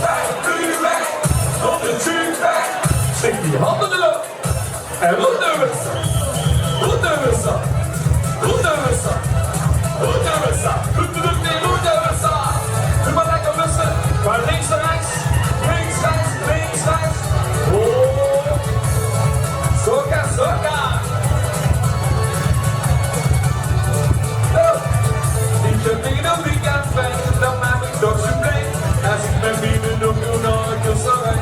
Bij de buurweg, op de zuurweg. Steek die hande d'rop. En route van Saar. Route van Saar. Route van Saar. Route van Saar. Route van Saar. Route van Saar. Doe mer lekker wissele. Van links nao rechts. Links, rechts, links, rechts. Oh. Zoka, zoka. Oh. Ich höb neet op weekend vrij, dan maak ich toch zoe'n plein. Es ich mèt miene auto nao de kust rij,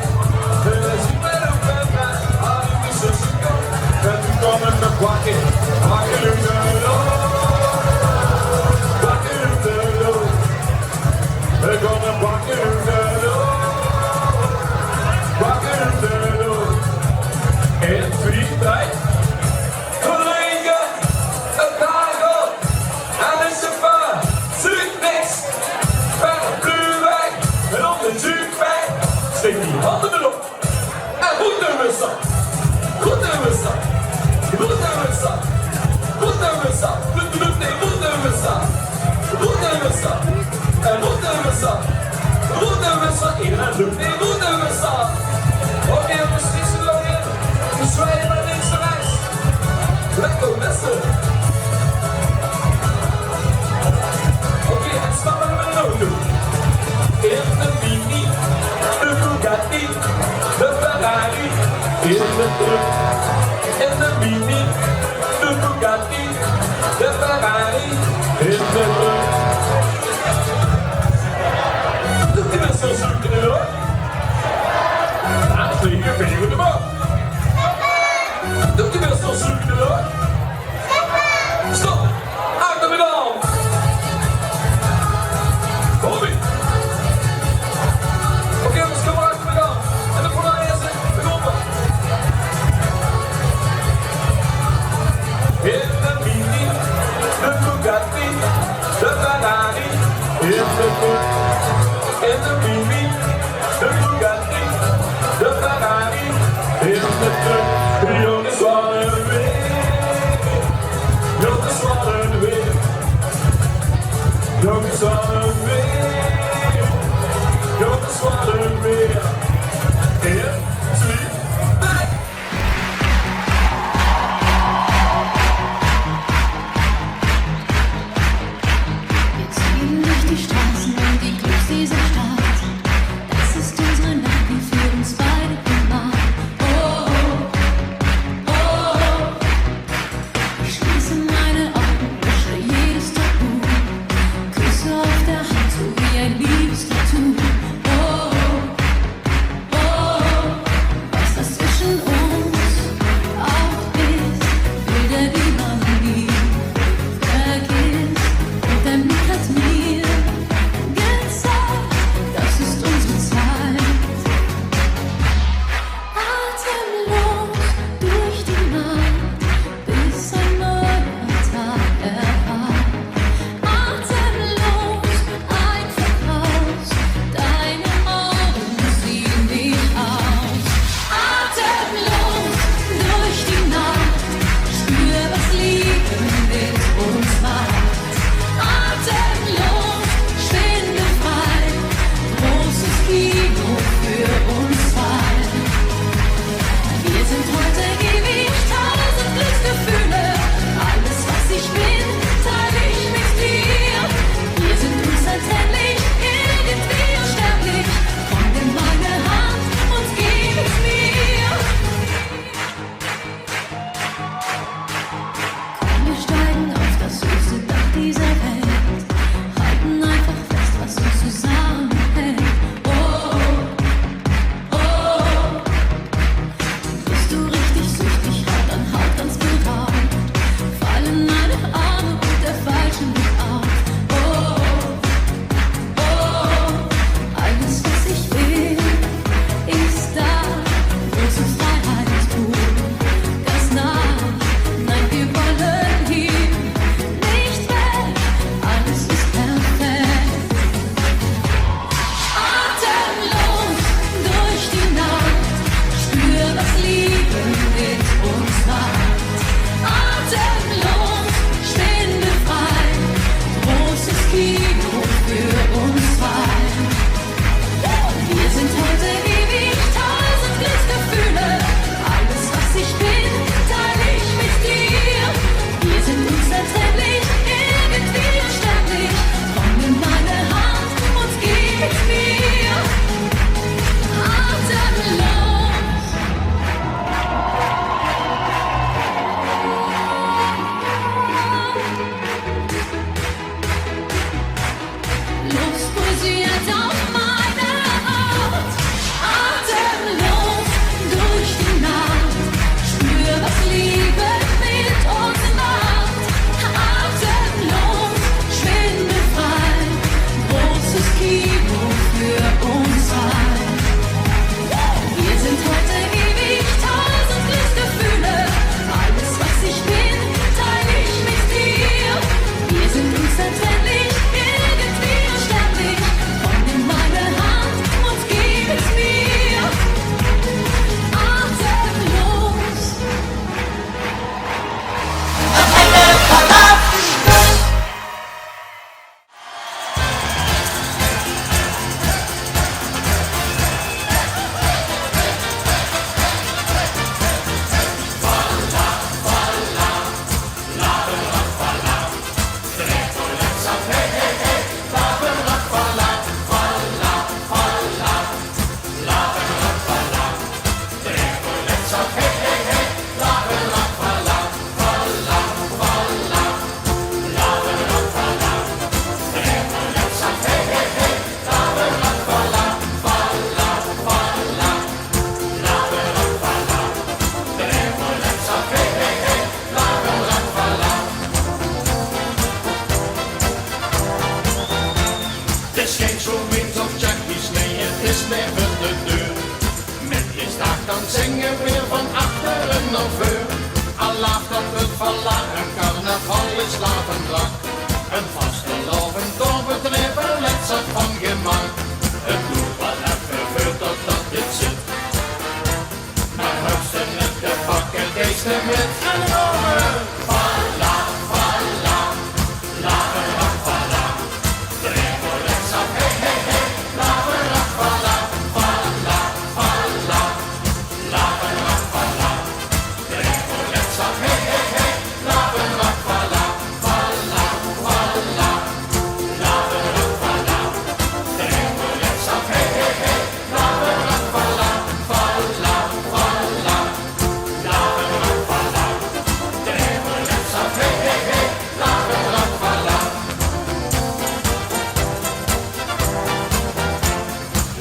dan is 't mèt op en mèt al die busse zoe'n kant. En toen kwaam 't mèt bakke, bakke, bakke, bakke. V'r gaon bakke, bakke. In drie, drie. Collega, 't Hagel en de chauffeur. Zuut niks. Bij de buurweg en op de zuurweg. Steek die hande d'rop. En route van Saar. Route van Saar. Route van Saar. Route van Saar. Route van Saar. Route van Saar. En route van Saar. Route van Saar. Iedereen roept: nee, route van Saar. Oké, jongens, niks te doen. We zwaaien naar links en rechts. Lekker wissele. Oké, en stappen we er ook toe. In de Mini, de Bugatti, de Ferrari, in de truck, in de Mini, de Bugatti, de Ferrari, in de truck. Doet u best wel zoeken, hoor. Laat vliegen, vliegen de man. Doet u best wel zoeken, hoor. Stop! Achter me dan! Hoi! Oké, jongens, kom maar achter me dan. En dan voor mij is het, we lopen. In de Mini, de Bugatti, de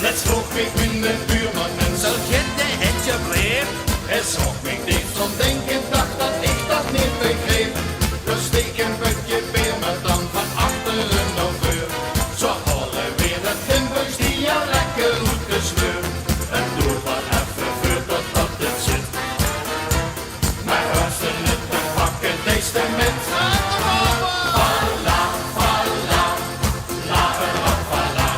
Lèts vroog miech miene buurman, en zal get de hetje bleef? Hae zoog miech deep zoon dinke, dach tot iech dat neet begreep. Dus steek e bötje beer miech dan vaan achteren nao veur. Zoe hole veer 't Limburgs dialek oet de sleur. En doe 't mer effe veur tot tot 't zit. Mer höbs te 't te pakke, deis te mèt. Vala, vala, vala, vala.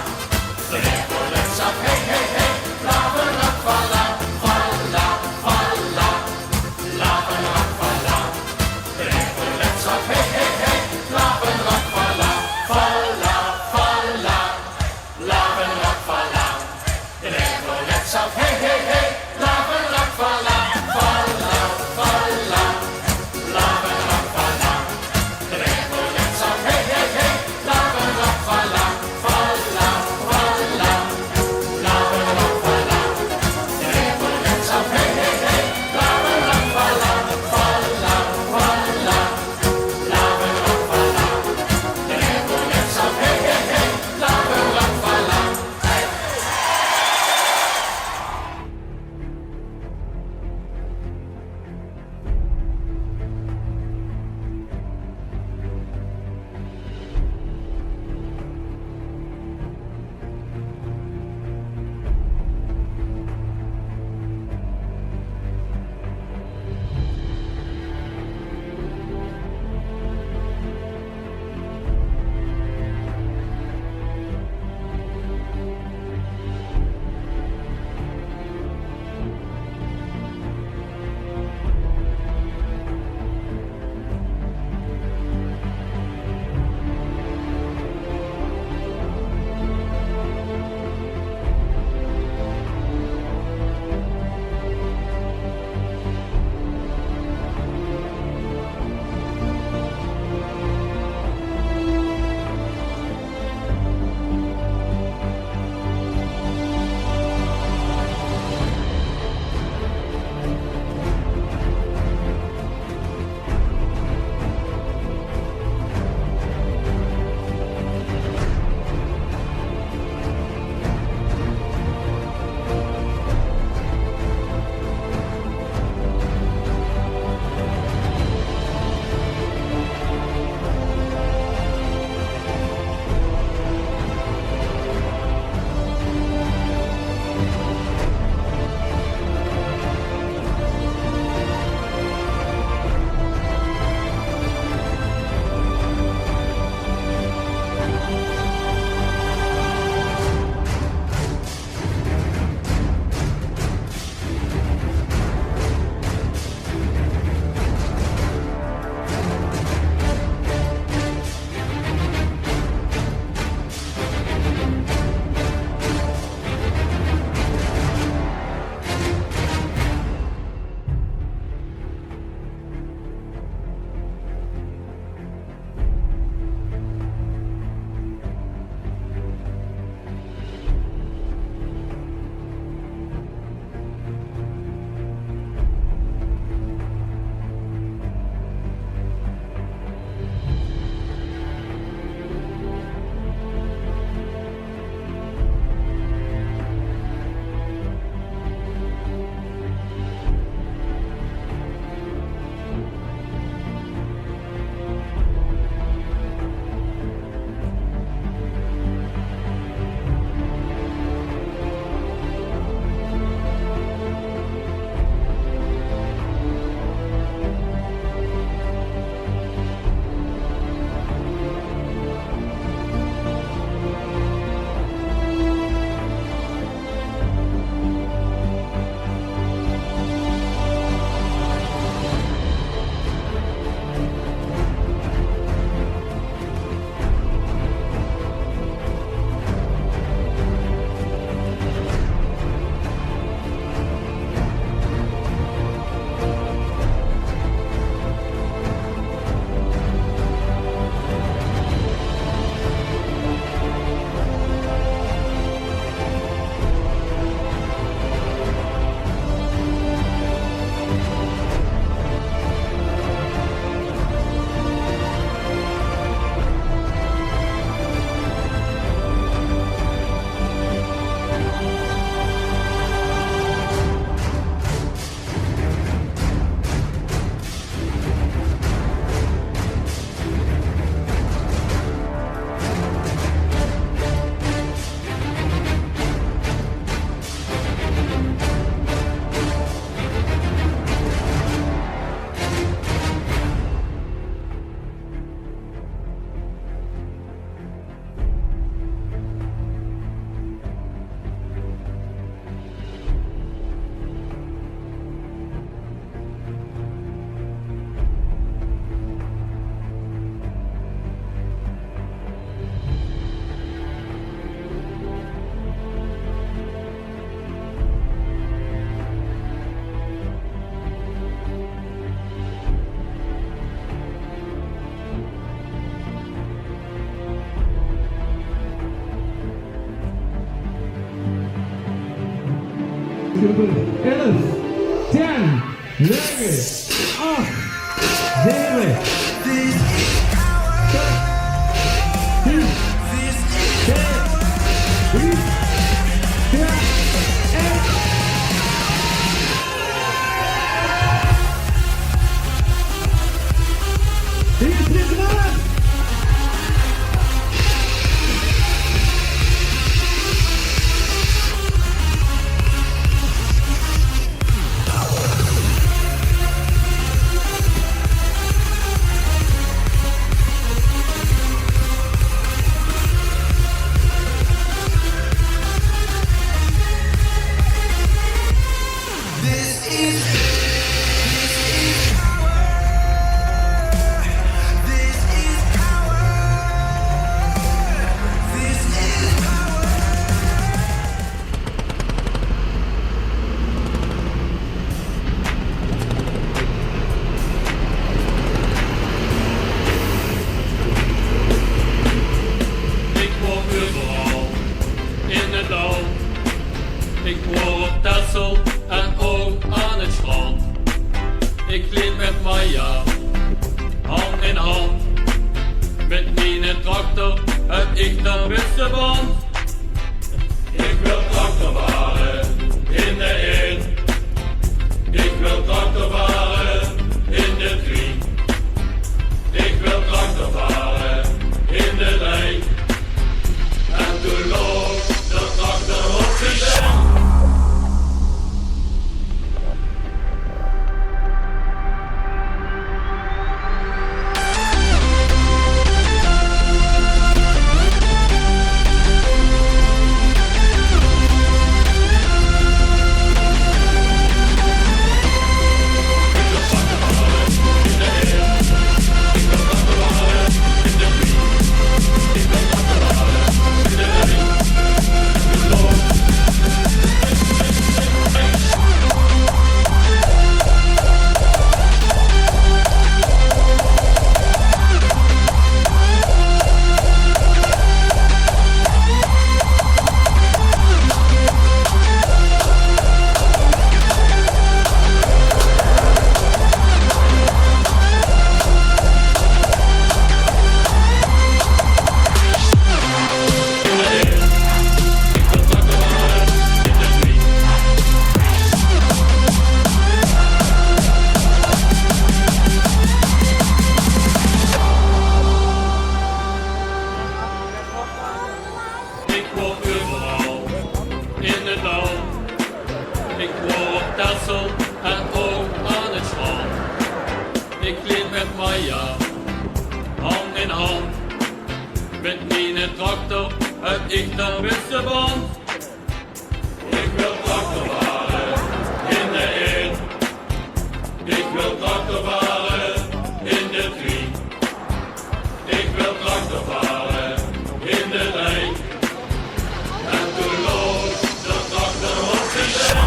Hey, hey, hey, vala, vala, vala, vala. Ach, zeve, zes, vief, drie, twee, ein. Hier is de man. Ik woon euveral in 't dal. Ik woon op Texel en ouch aan 't strand. Ik leef mit Maya hand in hand. Mit miene tractor höb ik de bèste band. Ik wil tractor vare in de ein. Ik wil tractor vare in de twie. Ik wil tractor vare in de drie. En toen loop de tractor op de drie. Ik woon euveral in 't dal. Ik woon op Texel en ouch aan 't strand. Ik leef mit Maya hand in hand. Mit miene tractor höb ik de bèste band. Ik wil tractor vare in de ein. Ik wil tractor vare in de twie. Ik wil tractor vare in de drie. En toen loop de tractor op de drie.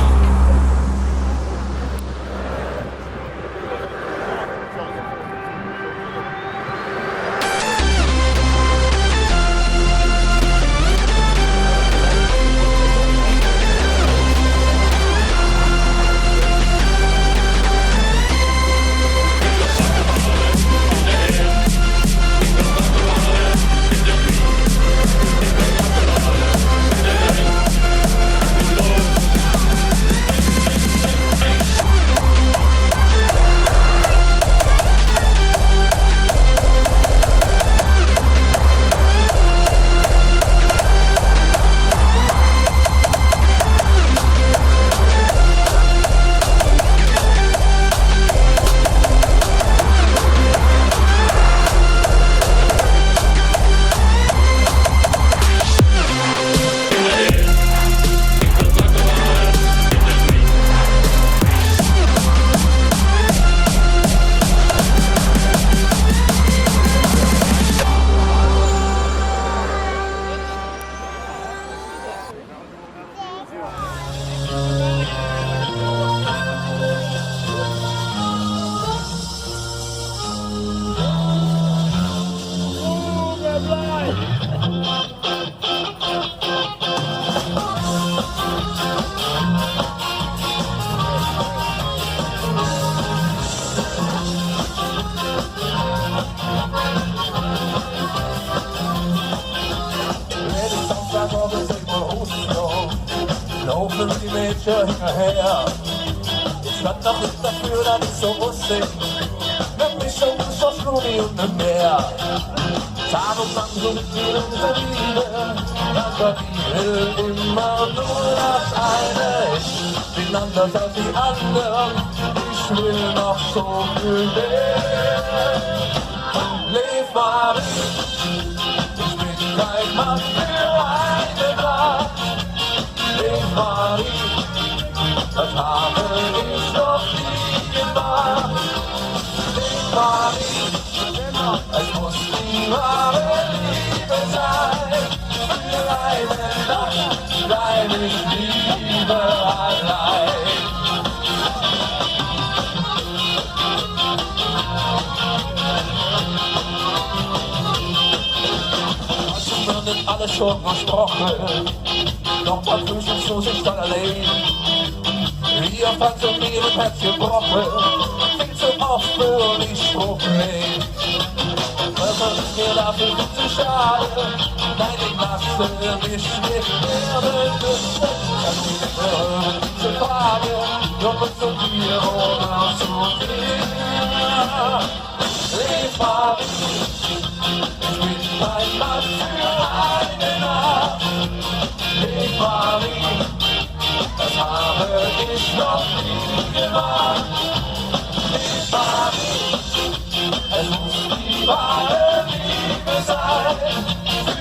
Hingerher. Ich kann doch nix dafür, dat ich so ausseh. Mit mich so aus Schluri un em Meer. Tag un Nacht so mit mir in der Liebe. Dann sag ich, will immer nur das eine. Ich bin anders als die anderen. Ich will noch so viel mehr. Leef Marie, ich bin kein Mann für eine Nacht. Leef Marie, das habe ich noch nie gemacht. Leef Marie, es muss die wahre Liebe sein. Für eine Nacht bleib ich lieber allein. Hast du mir nicht alles schon versprochen? Doch beim Frühstück so ich dann allein. Wie oft hast du mir ein Herz gebrochen? Viel zu oft höre ich Spruch, nee. Das ist mir dafür zu schade. Nein, ich lasse mich nicht mehr benutzen. Zu Frage, nur zu dir oder zu mir. Leef Marie, ich bin kein Mann für eine Nacht. Leef Marie, das habe ich noch nie gemacht. Leef Marie, es muss die wahre Liebe sein.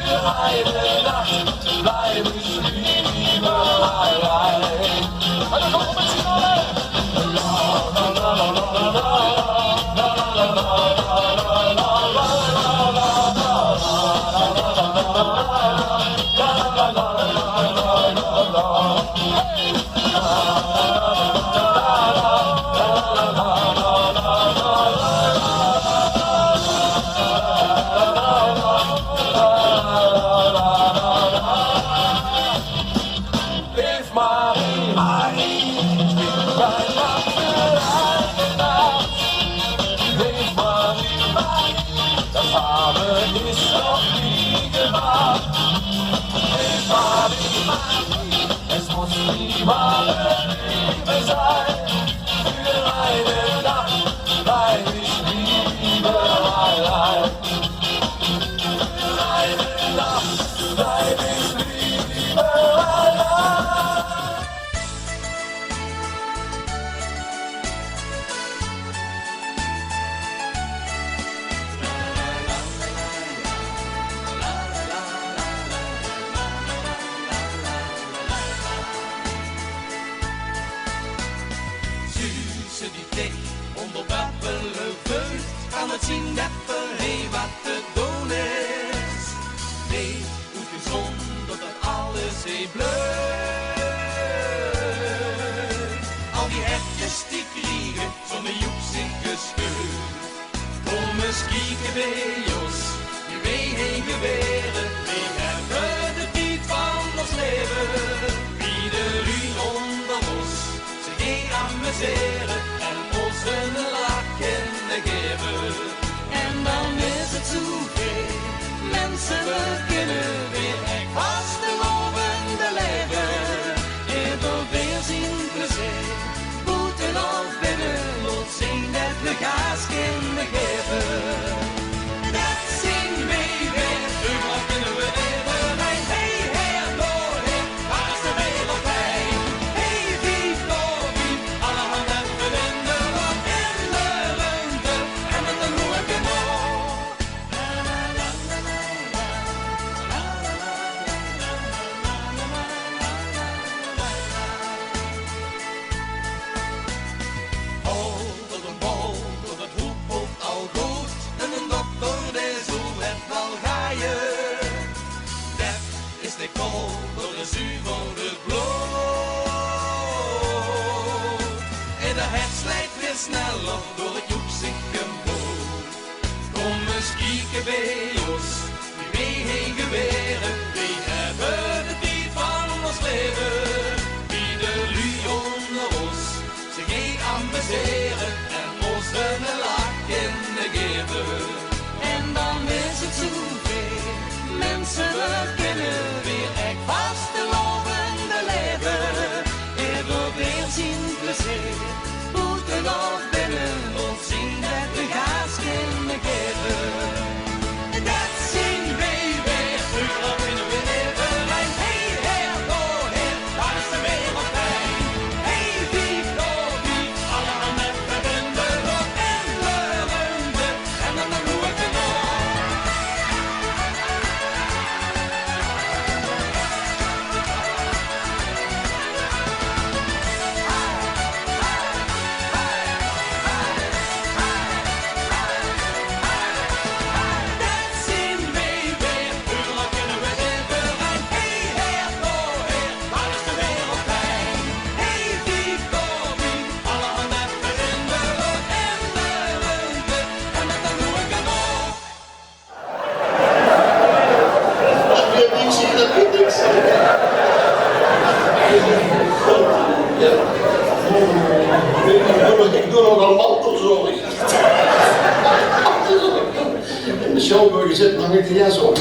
Für eine Nacht bleib ich lieber allein. Leef Marie, Marie, ich bin dein Mann für eine Nacht. Leef Marie, Marie, das habe ich noch nie gemacht. Leef Marie, Marie, es muss die wahre Liebe sein. Für eine Nacht bleib ich lieber allein. Für eine Nacht bleib ich lieber allein. Zuus se die dich onder babbele veult, kan 't zien det d'r hie wat te doon is. Nee, hoeft gezond dat het alles hie blijft. Al die hertjes die kriege zo'n joepsig gescheut. Kom ens kieke bie ós, wie weej hie gewere. Weej hebbe de tied van ós leve. Wie de luuj onder ós zich hie amusere en ós 'ne lach kinne geve. En dan is 't zoeë wied, minse, we kinne weer ech vastelaovend beleve. Eder weer zien plezeer, boete of binne, laot zien det we gaas kinne geve. Det zien weej weer, euveral kinne we eve heen. Hee, her, dao, heen, waar is de wereld heen? Hee, vief, dao, vief, allerhande verwinde, wat in de ruimte en met een hoge knop. Holder de bolder, het hoepelt al good. En een dokter, dae zal het wel gaeje. Det is de kolder, de zuver, de blood. En de hert sleit weer sneller door het joepsig gemood. Kom ens kieke bie ós, wie weej hie gewere. Weej hebbe de tied van ós leve. Wie de luuj onder ós zich hie amusere en ós 'ne lach kinne geve. En dan is 't zoeë wied, minse, we kinne weer ech vastelaovend beleve. Eder Nogal mantelzorg. In de Sjouwburg zit nog neet de jas op.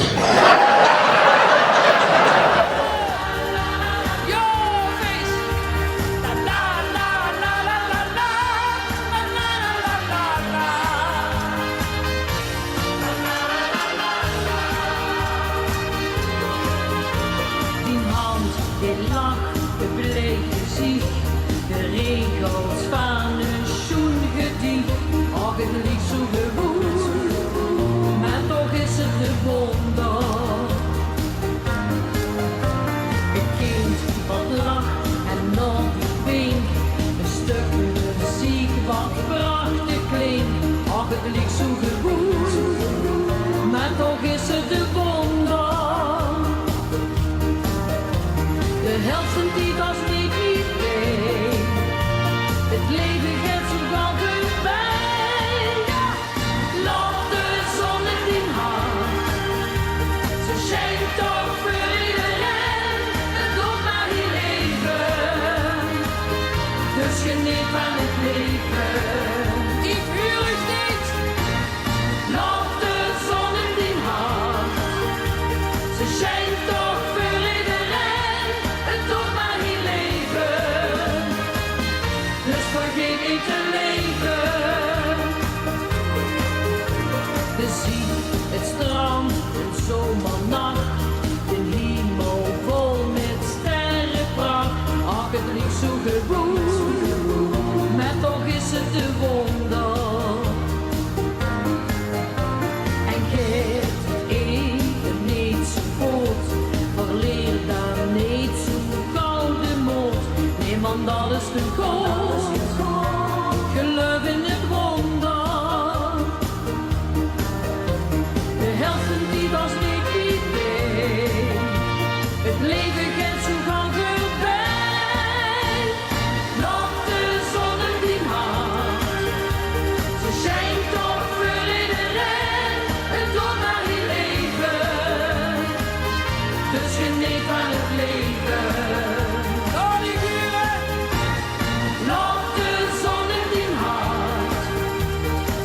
Dien hand, dien lach, de bleek geziech, de regels vaan e sjoen gediech. Och, 't liek zoe gewoen, meh toch is 't e woonder. E kind wat lach en nao diech wink, e stök meziek wat prachtig klink. Och, 't liek zoe gewoen, meh toch is 't e woonder. De helf vaan dien daag is neet mie pijn. 't Leve geit zoe gauw veurbij. Jao. Laot de zon in dien hart. Ze sjijnt toch veur ederein. 't Doort mer hei leve. Dus geneet vaan 't leve. Iech huur uuch neet. Laot de zon in dien hart. Ze sjijnt toch veur ederein. 't Doort mer hei leve. Dus vergeet neet te leve. De zee, 't strand, 'n zomernach. D'n hiemel vol mèt sterreprach. Och, 't liek zoe gewoen, meh toch is 't e woonder. En geit 't eve neet zoe good, verleer daan neet zoe gauw de mood. Neem aon alles ten good, geluif in 't woonder. De helf vaan dien daag is neet mie pijn. 't Leve geit zoe gauw veurbij. Laot de zon in dien hart. Ze sjijnt toch veur ederein. 't Doort mer hei leve. Dus geneet vaan 't leve. Laot de zon in dien hart.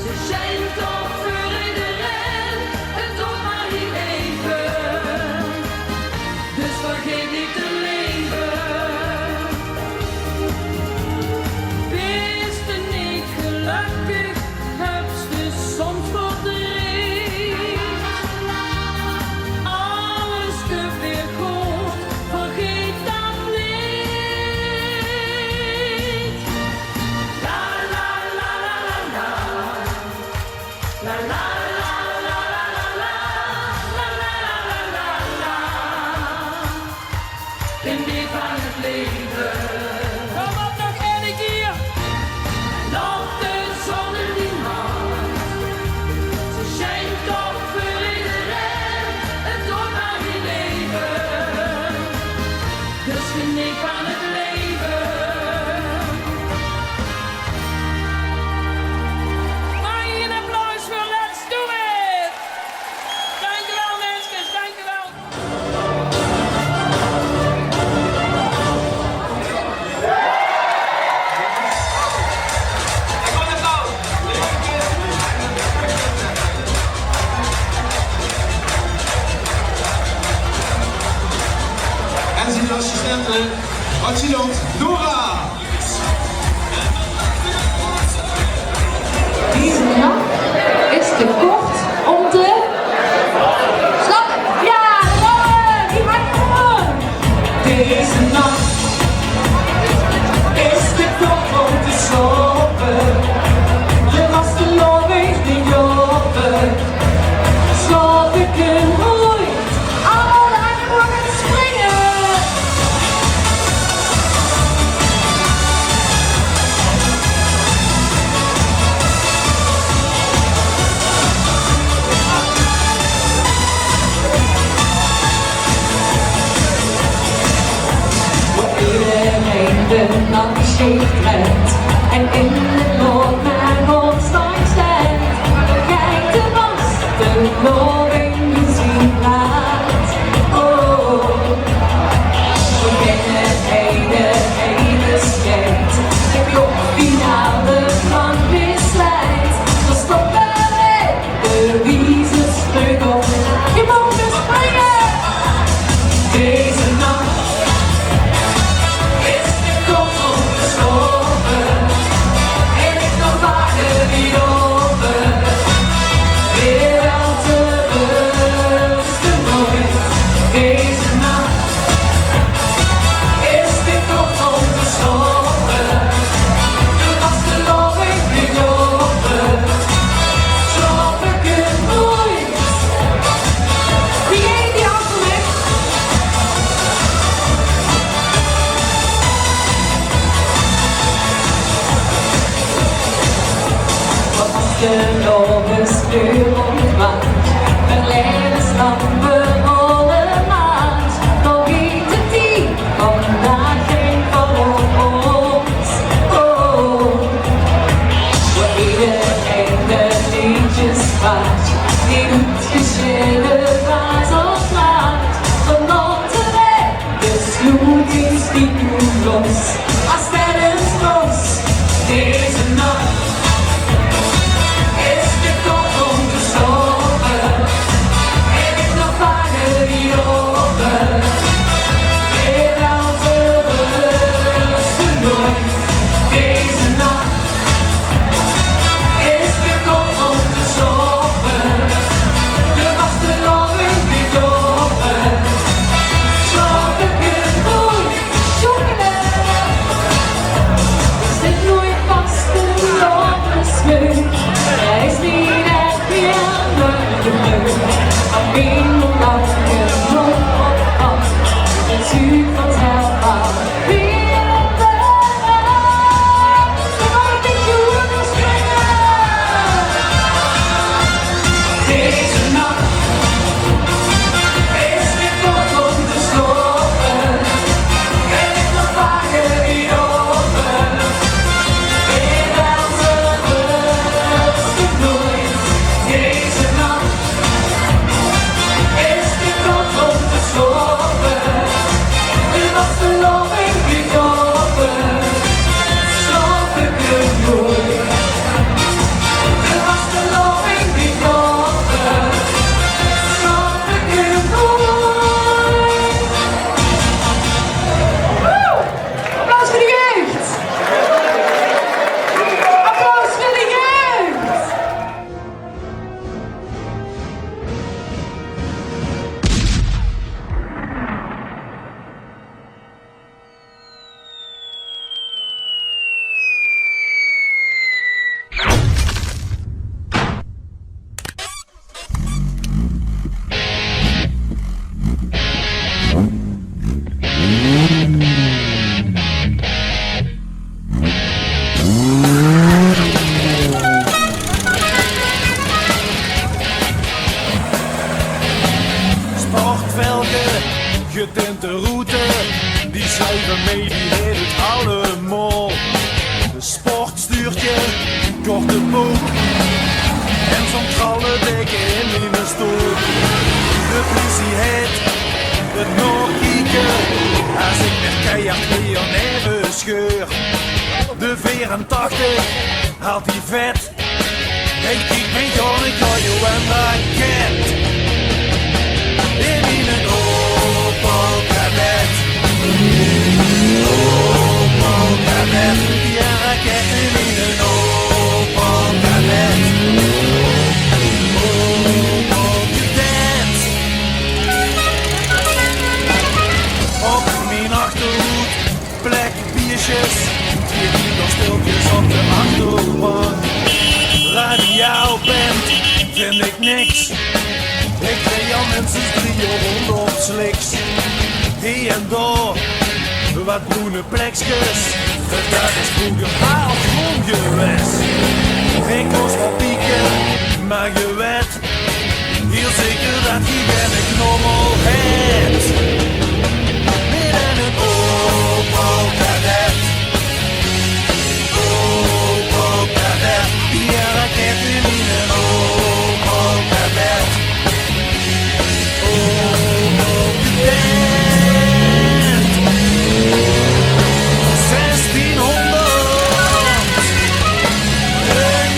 Ze sjijnt toch veur ederein. 't Doort mer hei leve. Dus vergeet neet te leve. Bis te neet gelökkig, höbs te soms verdreet. Alles kump weer good, vergeet dat neet. La, la, la, la, la, la. La, la, la, la, la, la. Geneet vaan 't leve. Kom op, nog eine kier. Laot de zon in dien hart. Ze sjijnt toch veur ederein. 't Doort mer hei leve. Dus geneet vaan 't leve. Maag iech 'n applaus veur Let's Do It? Daank uuch wel, minse. Daank uuch wel. En zien assistente, adjudant Nora. Deze nach is te kort um te slaope. Jao, gewoen! Iech höb gewoen! Deze nach is te kort um te slaope. De vastelaovend in Joppe. Slaope kin noets. Allemaol aan de gang en springe! Iederein de nach scheef trent en in 't noord mer op stand steit. Kiek, de vastelaovend in zien plaats. Oh, v'r kinne eine, eine sjeit. De klokfinale vaan De loges kleur ontwaakt, verleden stampe allemaal. Dan weet het die vandaag geen van ons. Oh, voor iedereen de liedjes waard, die niet geschillen was als laat. Van de sloeting stiekem los, als tijdens los. Deze nacht is de kop om te stoppen. En ik nog vaker die open. En als de rust nooit. Deze nacht is de kop om te stoppen. De vastelaovend ligt open. Slaap ik in nooit. Sjokkele. Zit nooit vast in de smeuk. Hij is niet echt meer leuk. Alleen maar lachen op af. Het zuur van het helemaal. Deze nacht is de kop om te slopen. En ik nog vaker die open. In onze rust nooit. Deze nacht is de kop om te slopen. De vastelaovend ligt open. Slaap ik nooit. De vastelaovend ligt open. Slaap ik nooit. Applaus voor de jeugd. Applaus voor de jeugd. Sportvelge, getinte route, die schuiven mee, die hebben het allemaal. Sportstuurtje, korte brook en zo'n tralledek in de stoel. De politie het het nog kieken als ik met keihard hier even scheur. De veerentachtig haalt die vet. Hey, ik ben John, ik gooi je een raket. In een Opel Kadett. Opel Kadett. Ja, raket in een Opel Kadett. Opel Kadett. Op mijn achterhoed plek biertjes, twee kinderstoeltjes op de achterbank. Radiaal band vind ik niks. Ik reed al minstens drie jaar rond op sliks. Hier en daar wat bruine plekskes. Dat is vroeger al groen geweest. Ik was wel pieken, maar je weet, heel zeker dat die ben ik nog al het. Midden in Opel Kadett. Opel Kadett. Die raket in een Opel Kadett. Opel Kadett. Zestienhonderd. Een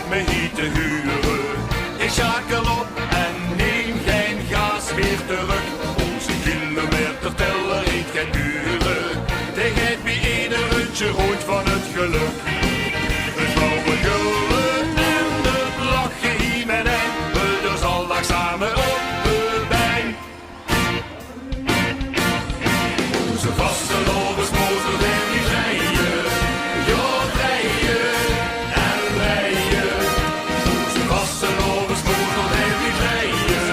Me hie te hure. Ich sjakel op en neem gein gaas mieë terök. Ózze kilometerteller geit get dure. Dae geit bie eder rundje roead van 't gelök. 't Blauwe gulle en 't lache hie mit ein. Veer doon zóndig same op de bein. Ózze vastelaovesmotor, dae wilt drejje, jao, drejje en drejje. Ózze vastelaovesmotor, dae wilt drejje,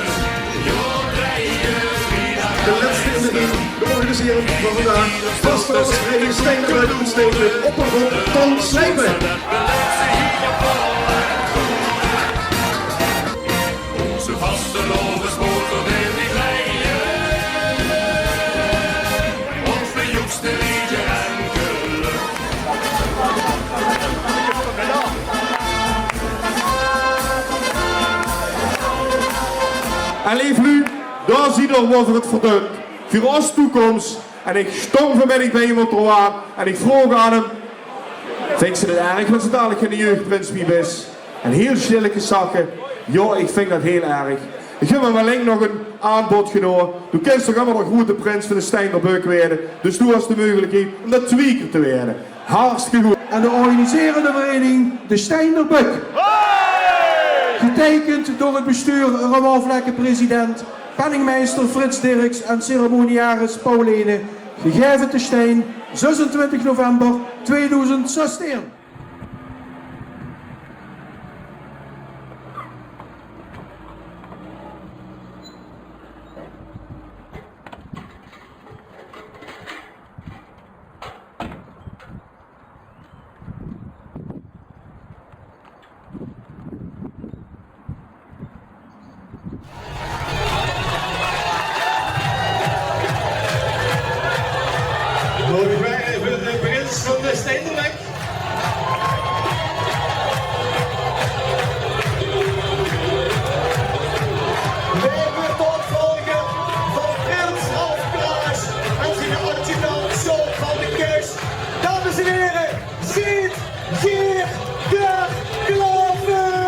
jao, drejje. De lèste in de ring, de organiserende van vandaag, vastelaovesvereniging Steinder Bök, Ton Slijpen. Ózze vastelaovesmotor, dae wilt drejje. Op de joekste liedje en gelök. En leef luuj, dao zeen v'r waal veur 't verdump. Veur ós toekóms. En ich stóng vanmiddig bie emes trao aan en ich vroog aan 'm: "Vinjs se 't erg es se dalik geine jeugdprins mieë bis?" En hieël sjtillekes zag 'r: "Jao, ich vinj dat hieël erg." Ich höb 'm allein nog ein aanbod gedaon. Doe kins toch ummer nog groeëte prins van de Steinder Bök waere. Dus doe has de meugelikheid óm dat twieë kier te waere. Hartstikke good. En de organiserende vereniging, de Steinder Bök. Geteikend door 't bestuur, Ramon Vlekken, president, penningmeister Frits Dirks en ceremoniaris Paul Lene. Gegaeve te Stein, zösentwintig november tweedoezend zöstien. Moge v'r effe de prins van de Steinder Bök? Veer opvolger van prins Ralf Kraas en zien adjudant Sjoerd van de Kust. Dames en heren, ziet geer d'r klaor veur?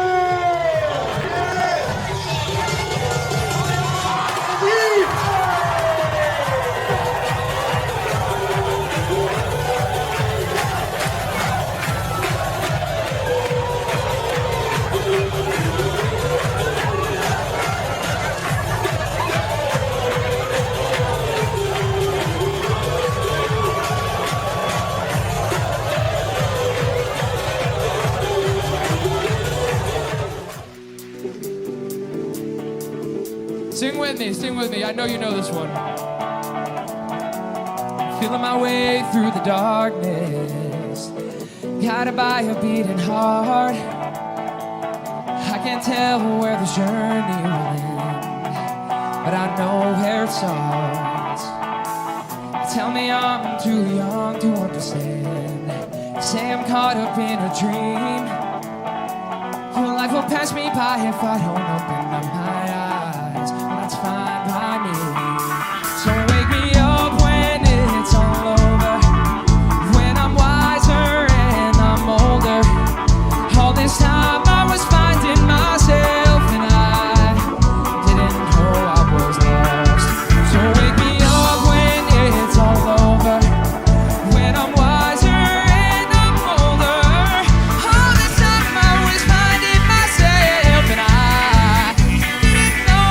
Sing with me, sing with me. I know you know this one. Feeling my way through the darkness, guided by a beating heart. I can't tell where this journey will end, but I know where it starts. Tell me I'm too young to understand. Say I'm caught up in a dream. Well, life will pass me by if I don't open up my eyes. Well, that's fine by me. So wake me up when it's all over. When I'm wiser and I'm older. All this time I was finding myself and I didn't know I was lost. So wake me up when it's all over. When I'm wiser and I'm older. All this time I was finding myself and I didn't know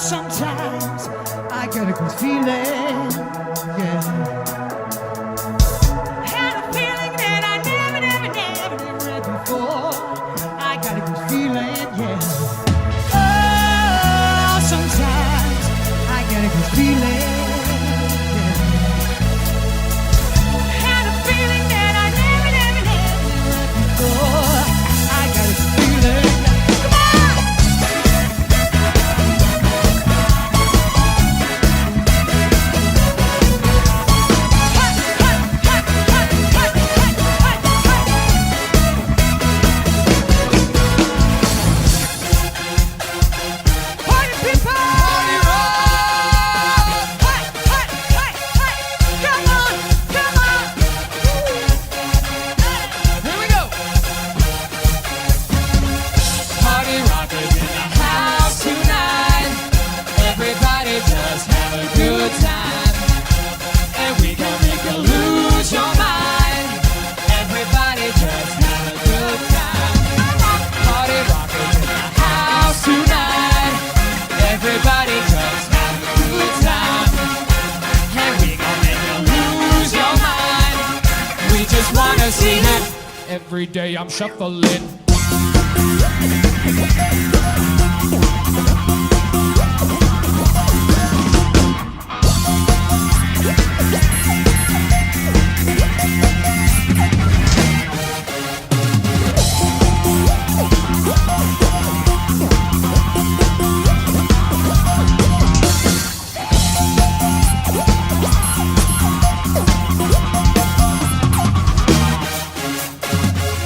Sometimes I get a good feeling, yeah. Had a feeling that I never, never, never, never had before. I got a good feeling, yeah. Oh, sometimes I get a good feeling, yeah. Had a feeling that I never, never, never, never had before. I got a good feeling. Come on! Party people! Party rock! Hey, hey, hey, hey! Come on, come on! Woo! Here we go! Party rock is in the house tonight. Everybody just have a good time. And we gon' make you lose your mind. Everybody just have a good time. Party rock is in the house tonight. Everybody just have a good time. And we gon' make you lose your mind. We just wanna see it. Every day I'm shuffling.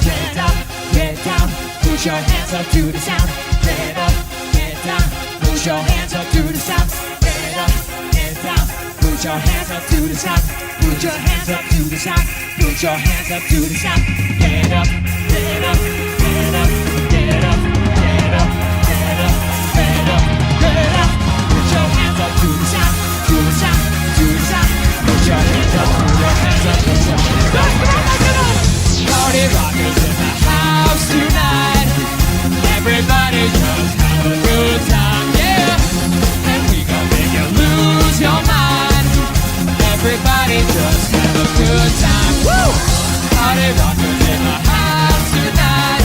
Get up, get down, put your hands up to the sound. Get up, get down, put your hands up to the sound. Get up, get down, put your hands up to the sound. Put your hands up to the sound. Put your hands up to the sound. Get up, get up, get up, get up, get up, get up, get up, get up. Put your hands up to the sound, to the sound, to the sound. Put your hands up, put your hands up, put your hands up. Party rock is in the house tonight. Everybody just have a good time, yeah. And we gon' make you lose your mind. Everybody just have a good time. Woo! Party rock is in the house tonight.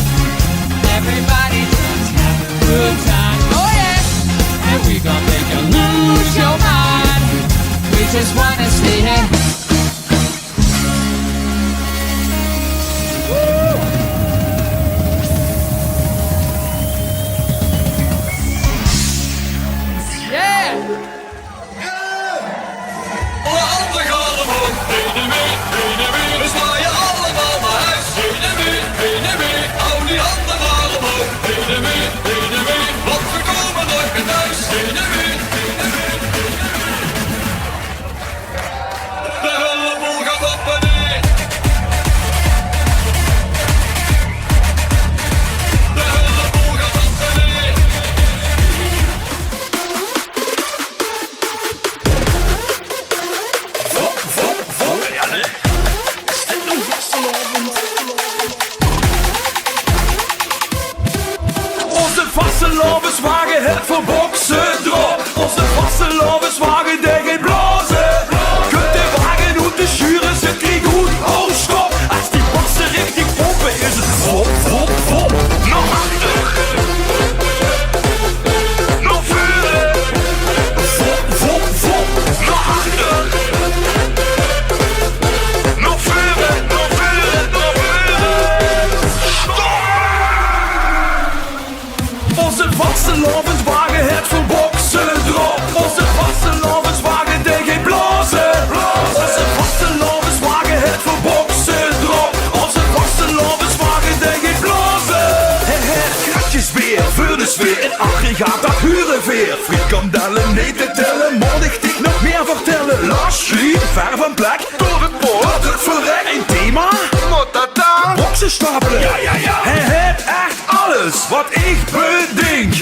Everybody just have a good time. Oh yeah. And we gon' make you lose your mind. We just wanna see it. Alle handen gaan omhoog. Heen en weer, heen en weer. We zwaaien allemaal naar huis. Heen en weer, heen en weer. Hou die handen maar omhoog. Heen en weer, heen en weer. Want we komen nooit meer thuis. Heen en weer, heen en weer, heen en weer. De hullebol gaat op en neer. De hullebol gaat op en neer. Vop, vop, vop. Ja, hè? Is dit nou vastelaovend? Ózze vastelaoveswage haet veur bokse drop. Ózze vastelaoveswage, dae geit blaoze. Kump de wage oet de sjuur, zit 'r good, hou stop. Es die bokse richtig pompe, is 't vop, vop, vop. Nao achter. Nao veure. Vop, vop, vop. Nao achter. Nao veure, nao veure, nao veure. Stop! Ózze vastelaoveswage haet veur bokse drop. Ózze vastelaoveswage, dae geit blaoze. Ózze vastelaoveswage haet veur bokse drop. Ózze vastelaoveswage, dae geit blaoze. Hae haet kratjes weer, veur de sfeer. 'n Aggregaat, dat hure veer. Friet, kandelle, neet te telle. Mót ich dich nog mieë vertelle? Las, sliep, ver van plek. Door 't poort. Dat 't verrek. Ein thema. Mót dat dan? Bokse stapele. Ja, ja, ja. Hae haet ech alles wat ich bedink.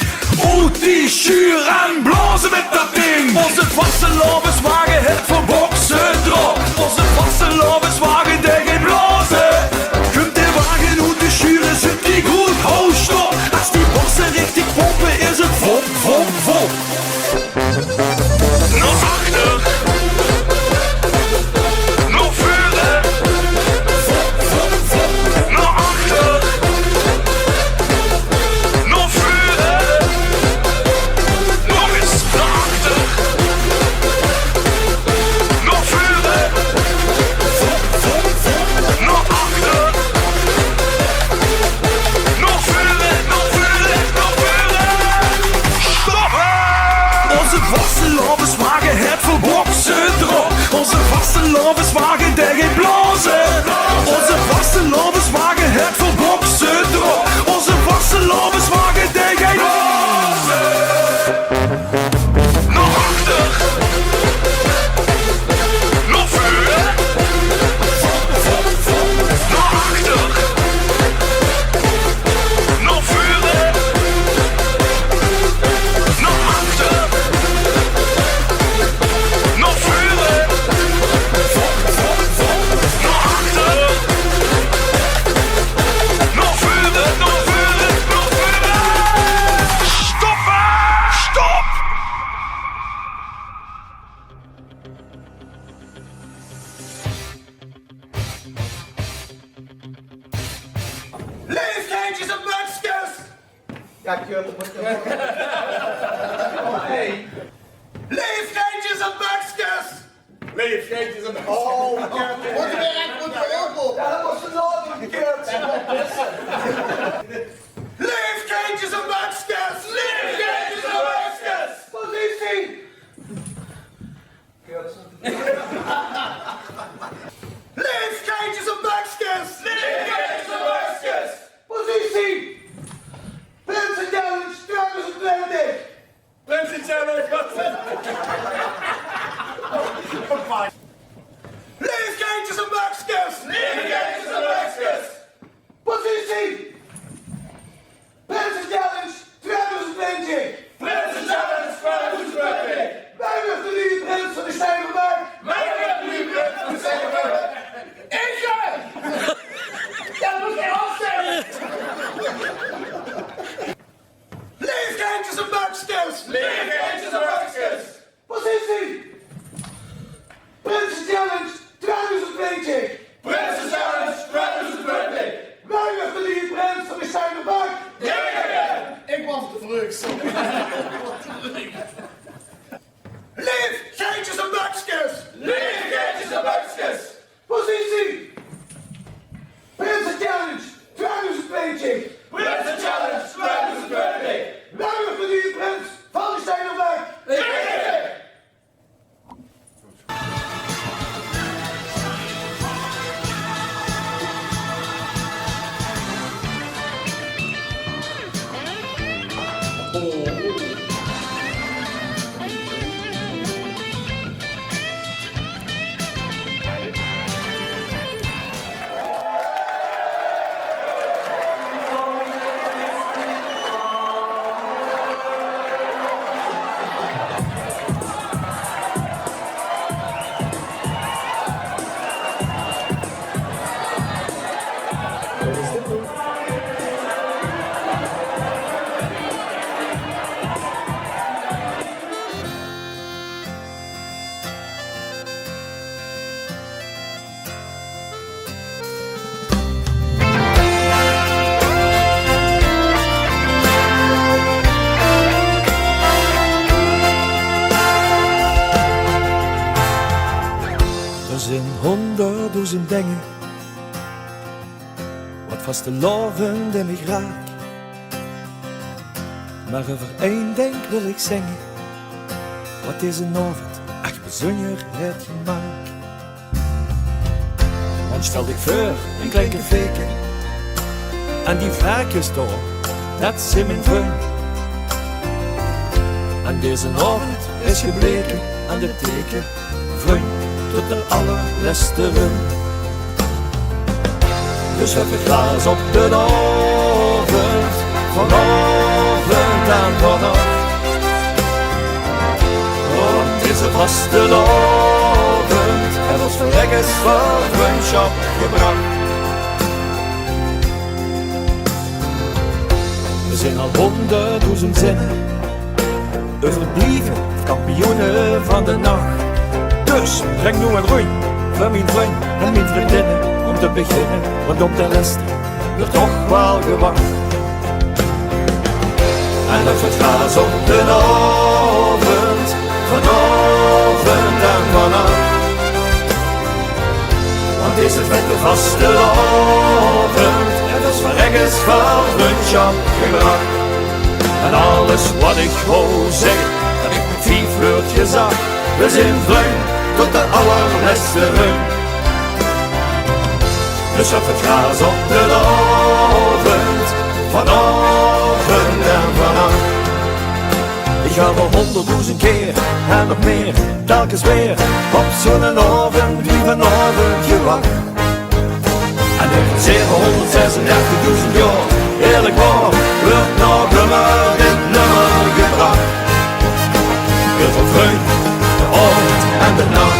Oet die sjuur en blaoze mit dat ding. Ózze vastelaoveswage haet veur bokse drop. Ózze vastelaoveswage, dae geit blaoze. Kump de wage oet de sjuur, zit 'r good, hou stop. Es die bokse richtig pompe, is 't vop, vop, vop. Leef Geintjes en Bekskes! Leef Geintjes en Bekskes! Oh, ja, dat was de laatste keer. Leef Geintjes en Bekskes! Leef Geintjes en Bekskes! Positie! Leef Geintjes en Bekskes! Leef Geintjes en Bekskes! Positie! Prinse Challenge tweeduizend twintig! Prinse Challenge, wat? Leef Geintjes en Bekskes! Leef Geintjes en Bekskes! Positie! Prinse Challenge tweeduizend twintig! Prinse Challenge tweeduizend twintig! Wae wuuert de nuuje prins van de Steinerberg? Wae wuuert de nuuje prins van de Steinerberg? Ich! Dat mót ich aafzègke! Leef Geintjes en Bekskes! Leef Geintjes en Bekskes! Positie! Prinse Challenge tweeduizend twintig! Prinse Challenge tweeduizend twintig! Wae wuuert de nuuje prins van de Steinerberg? Ich! Ich waas te vreug, sorry. Leef Geintjes en Bekskes! Leef Geintjes en Bekskes! Positie! Prinse Challenge tweeduizend twintig! Prinse Challenge tweeduizend twintig! Wae wuuert de nuuje prins van de Steinerberg? Ich! D'r zeen hónderdoezend dinger wat vastelaovend in mich raak. Mer euver ein dink wil ich zinge, wat dezen aovend ech bezunjer haet gemaak. Want stèl dich veur, ein klein cafeeke, en die vaekes dao, dat zeen mien vrunj. En dezen aovend is gebleke aan de theke, vrunj, tot d'r allerlèste vrunj. Dus hef 't glaas op d'n aovend, vanaovend en vannach. Want deze vastelaovend haet ós verrekkes väöl vrunjsjap gebrach. Veer zeen al hónderdoezend zinne euver blieve kampioene van de nach. Dus drink noe ein rundj veur mien vrunj en mien vrundinne óm te beginne, want op de lèste wuuert toch waal gewach. En hef 't glaas op d'n aovend, vanaovend en vannach. Want deze vette vastelaovend haet ós verrekkes väöl vrunjsjap gebrach. En alles wat ich wou zègke, höb ich mit vief wäörd gezag. Veer zeen vrunj tot d'n allerlèste vrunj. Dus hef 't glaas op d'n aovend, vanaovend en vannach. Ich höb al hónderdoezend kier en nog mieë, telkes weer, op zoe'n aovend wie vanaovend gewach. En euver zevehónderdzèsendertigdoezend jaor, eerlik waor, wuuert nog ummer dit nummer gebrach. Euver vrunj, d'n aovend en de nach.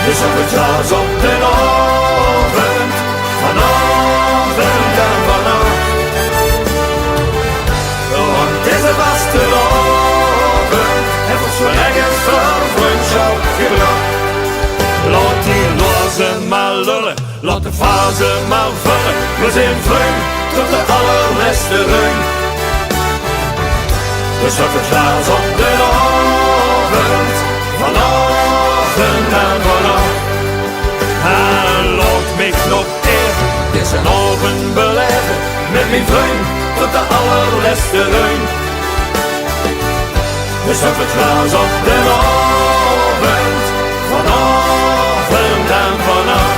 Dus hef 't glaas op d'n aovend, vanaovend en vannach. Want Laot de vaze mer vulle, veer zeen vrunj tot de allerlèste reunj. Dus höb 't glaas op d'n aovend, vanaovend en vannach. En laot mich nog eve dezen aovend belaeve, mit mien vrunj tot de allerlèste reunj. Dus höb 't glaas op d'n aovend, vanaovend en vannach.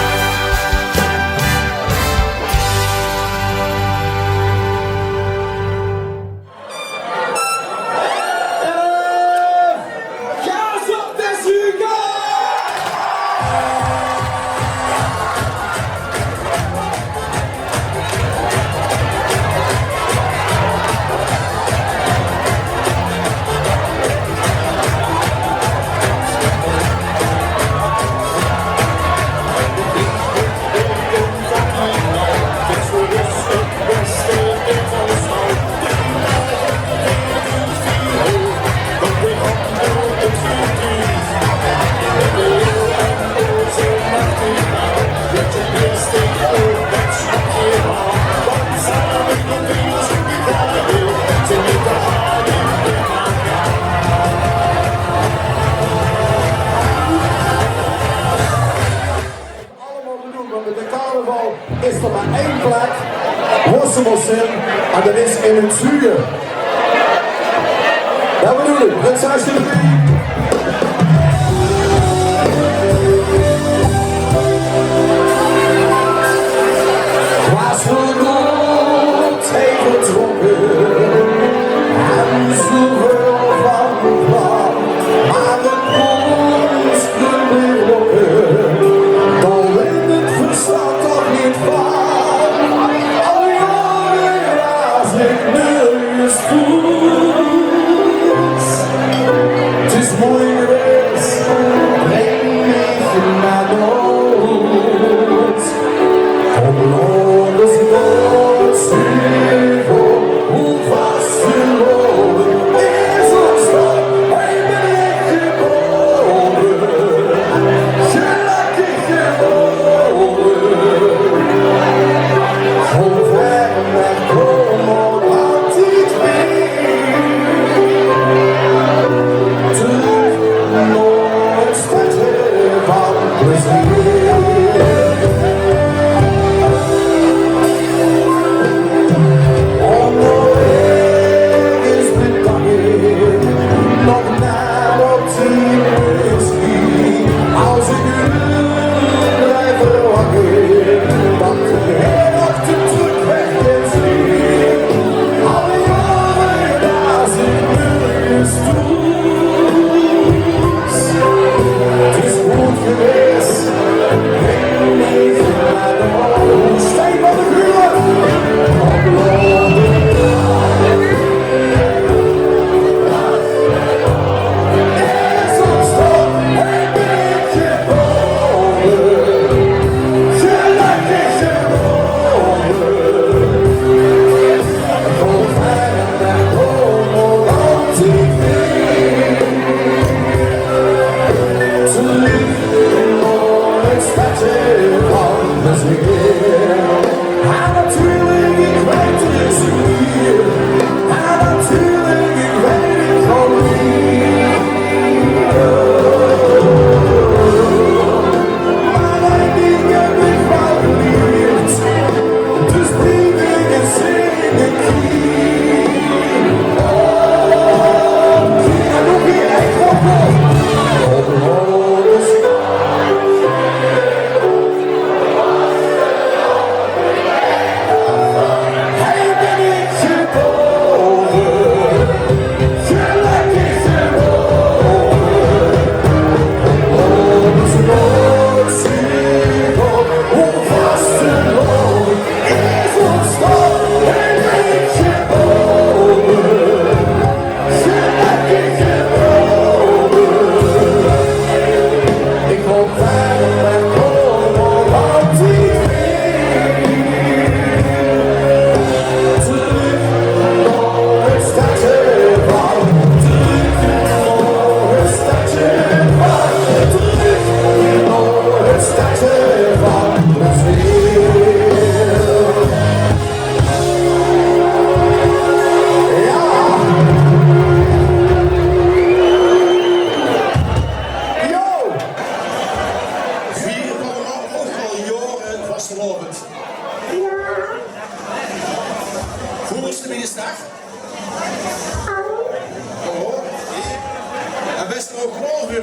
Allemaol te doen, want in de carnaval is er maar één plek wo ze mós zeen, en dat is in 't zuuje. Dat bedoel ik, prinses Julie. Was veur good heen vertrokken en zoeväöl van plan. Maar de kóns bleef lokke, dao wint 't verstand toch neet van. Al jaore waas ik nörges thoes. 't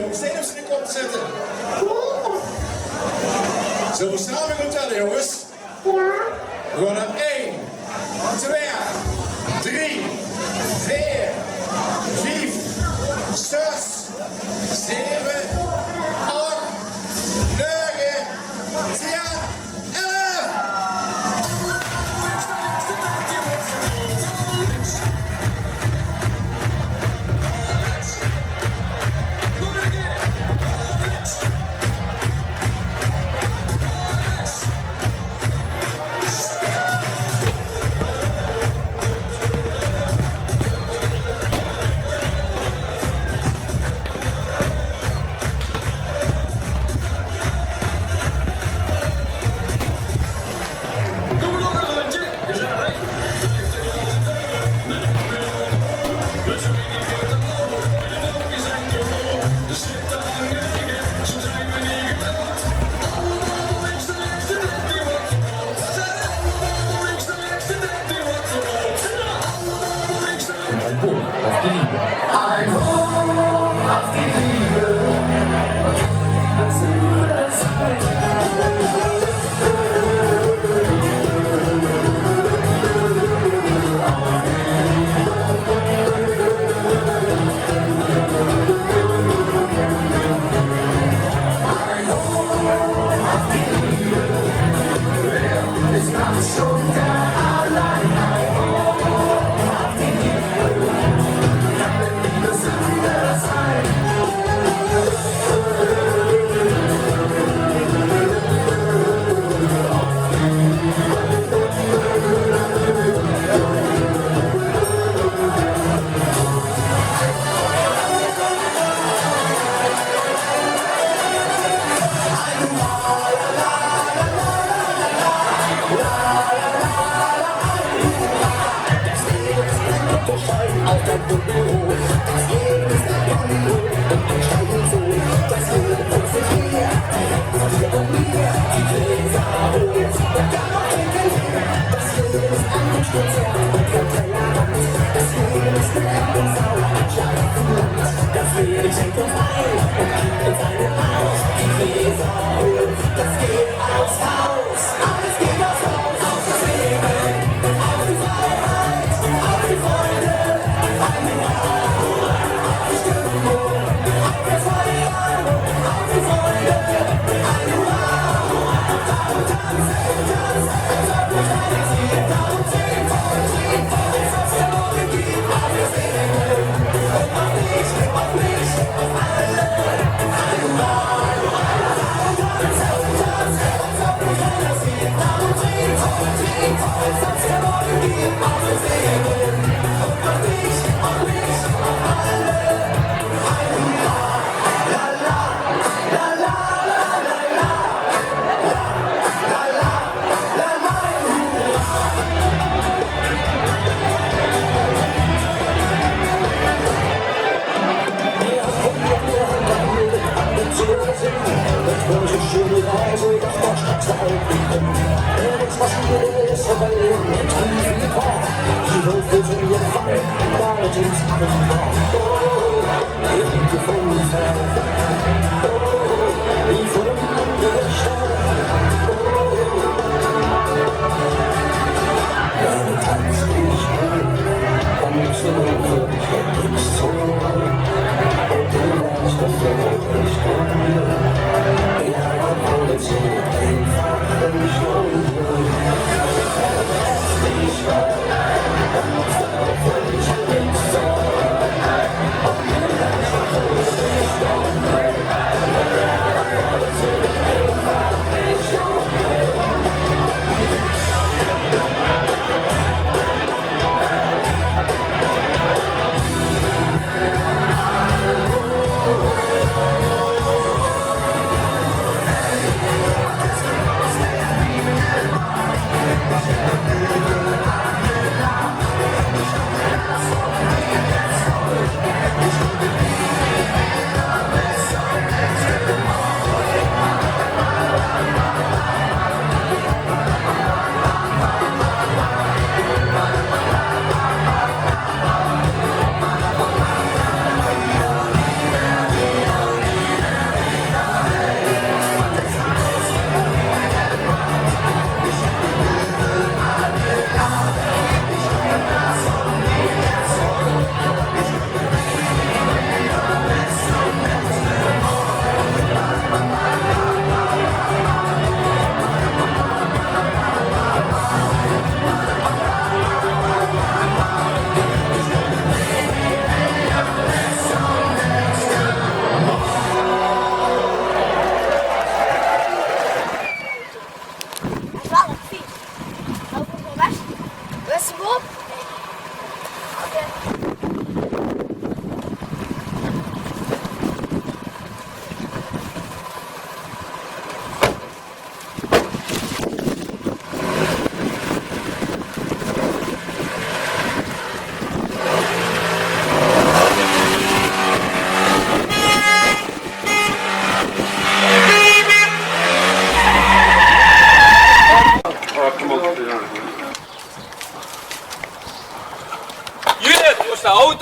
Op steen op zien kop te zètte. Zölle we same gaon tèlle, jónges? Jao. We gaon nao ein, twee, drie, veer, vief, zes, zeve, ach, nege, tien, elf. Ein Hoch auf die Liebe. Ein Hoch auf die Liebe.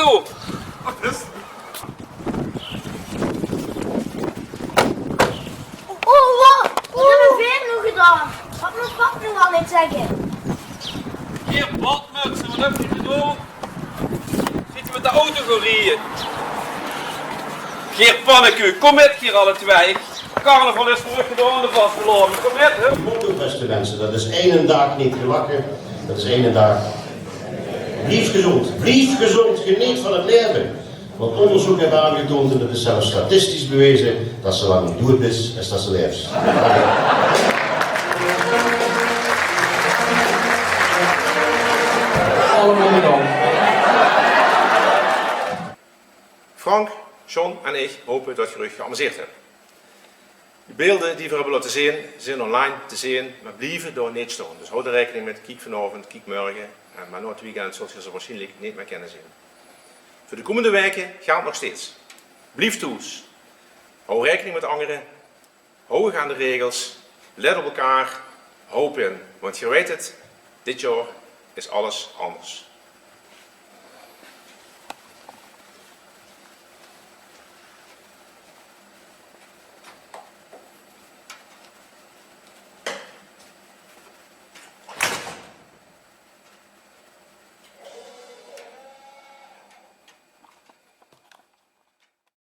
Oh, wat? Wat höbbe veer noe gedaon? Wat mót pap noe al neet zègke? Geer badmötse, wat höb geer gedaon? Zeet geer mit de auto gaon rieje? Geer pannekuuk, kóm mit, geer alle twieë. Carnaval is veur uch gedaon, de vastelaovend. Kóm mit, hup. Mót ouch, bèste minse, dat is eine daag neet gelache, dat is eine daag. Blief gezónd, blief gezónd, geneet van 't laeve. Want óngerzeuk haet aangetoond, en dat is zelfs statistisch beweze, dat se langer doed bis es dat se laefs. Allemaol bedank. Frank, John en ich hope dat geer uch geamuseerd höb. De beelder die veer höbbe laote zeen, zeen online te zeen, mer blieve dao neet staon. Dus haoj dao raekening mit, kiek vanaovend, kiek mörge, eh, mer nao 't weekend zult geer ze waarsjienlik neet mie kènne zeen. Veur de kómmende waeke gelt nog steeds: blief thoes. Haoj raekening mit angere. Haoj uch aan de regels. Lèt op elkaar. Haoj op in. Want geer weit 't, dit jaor is alles anders.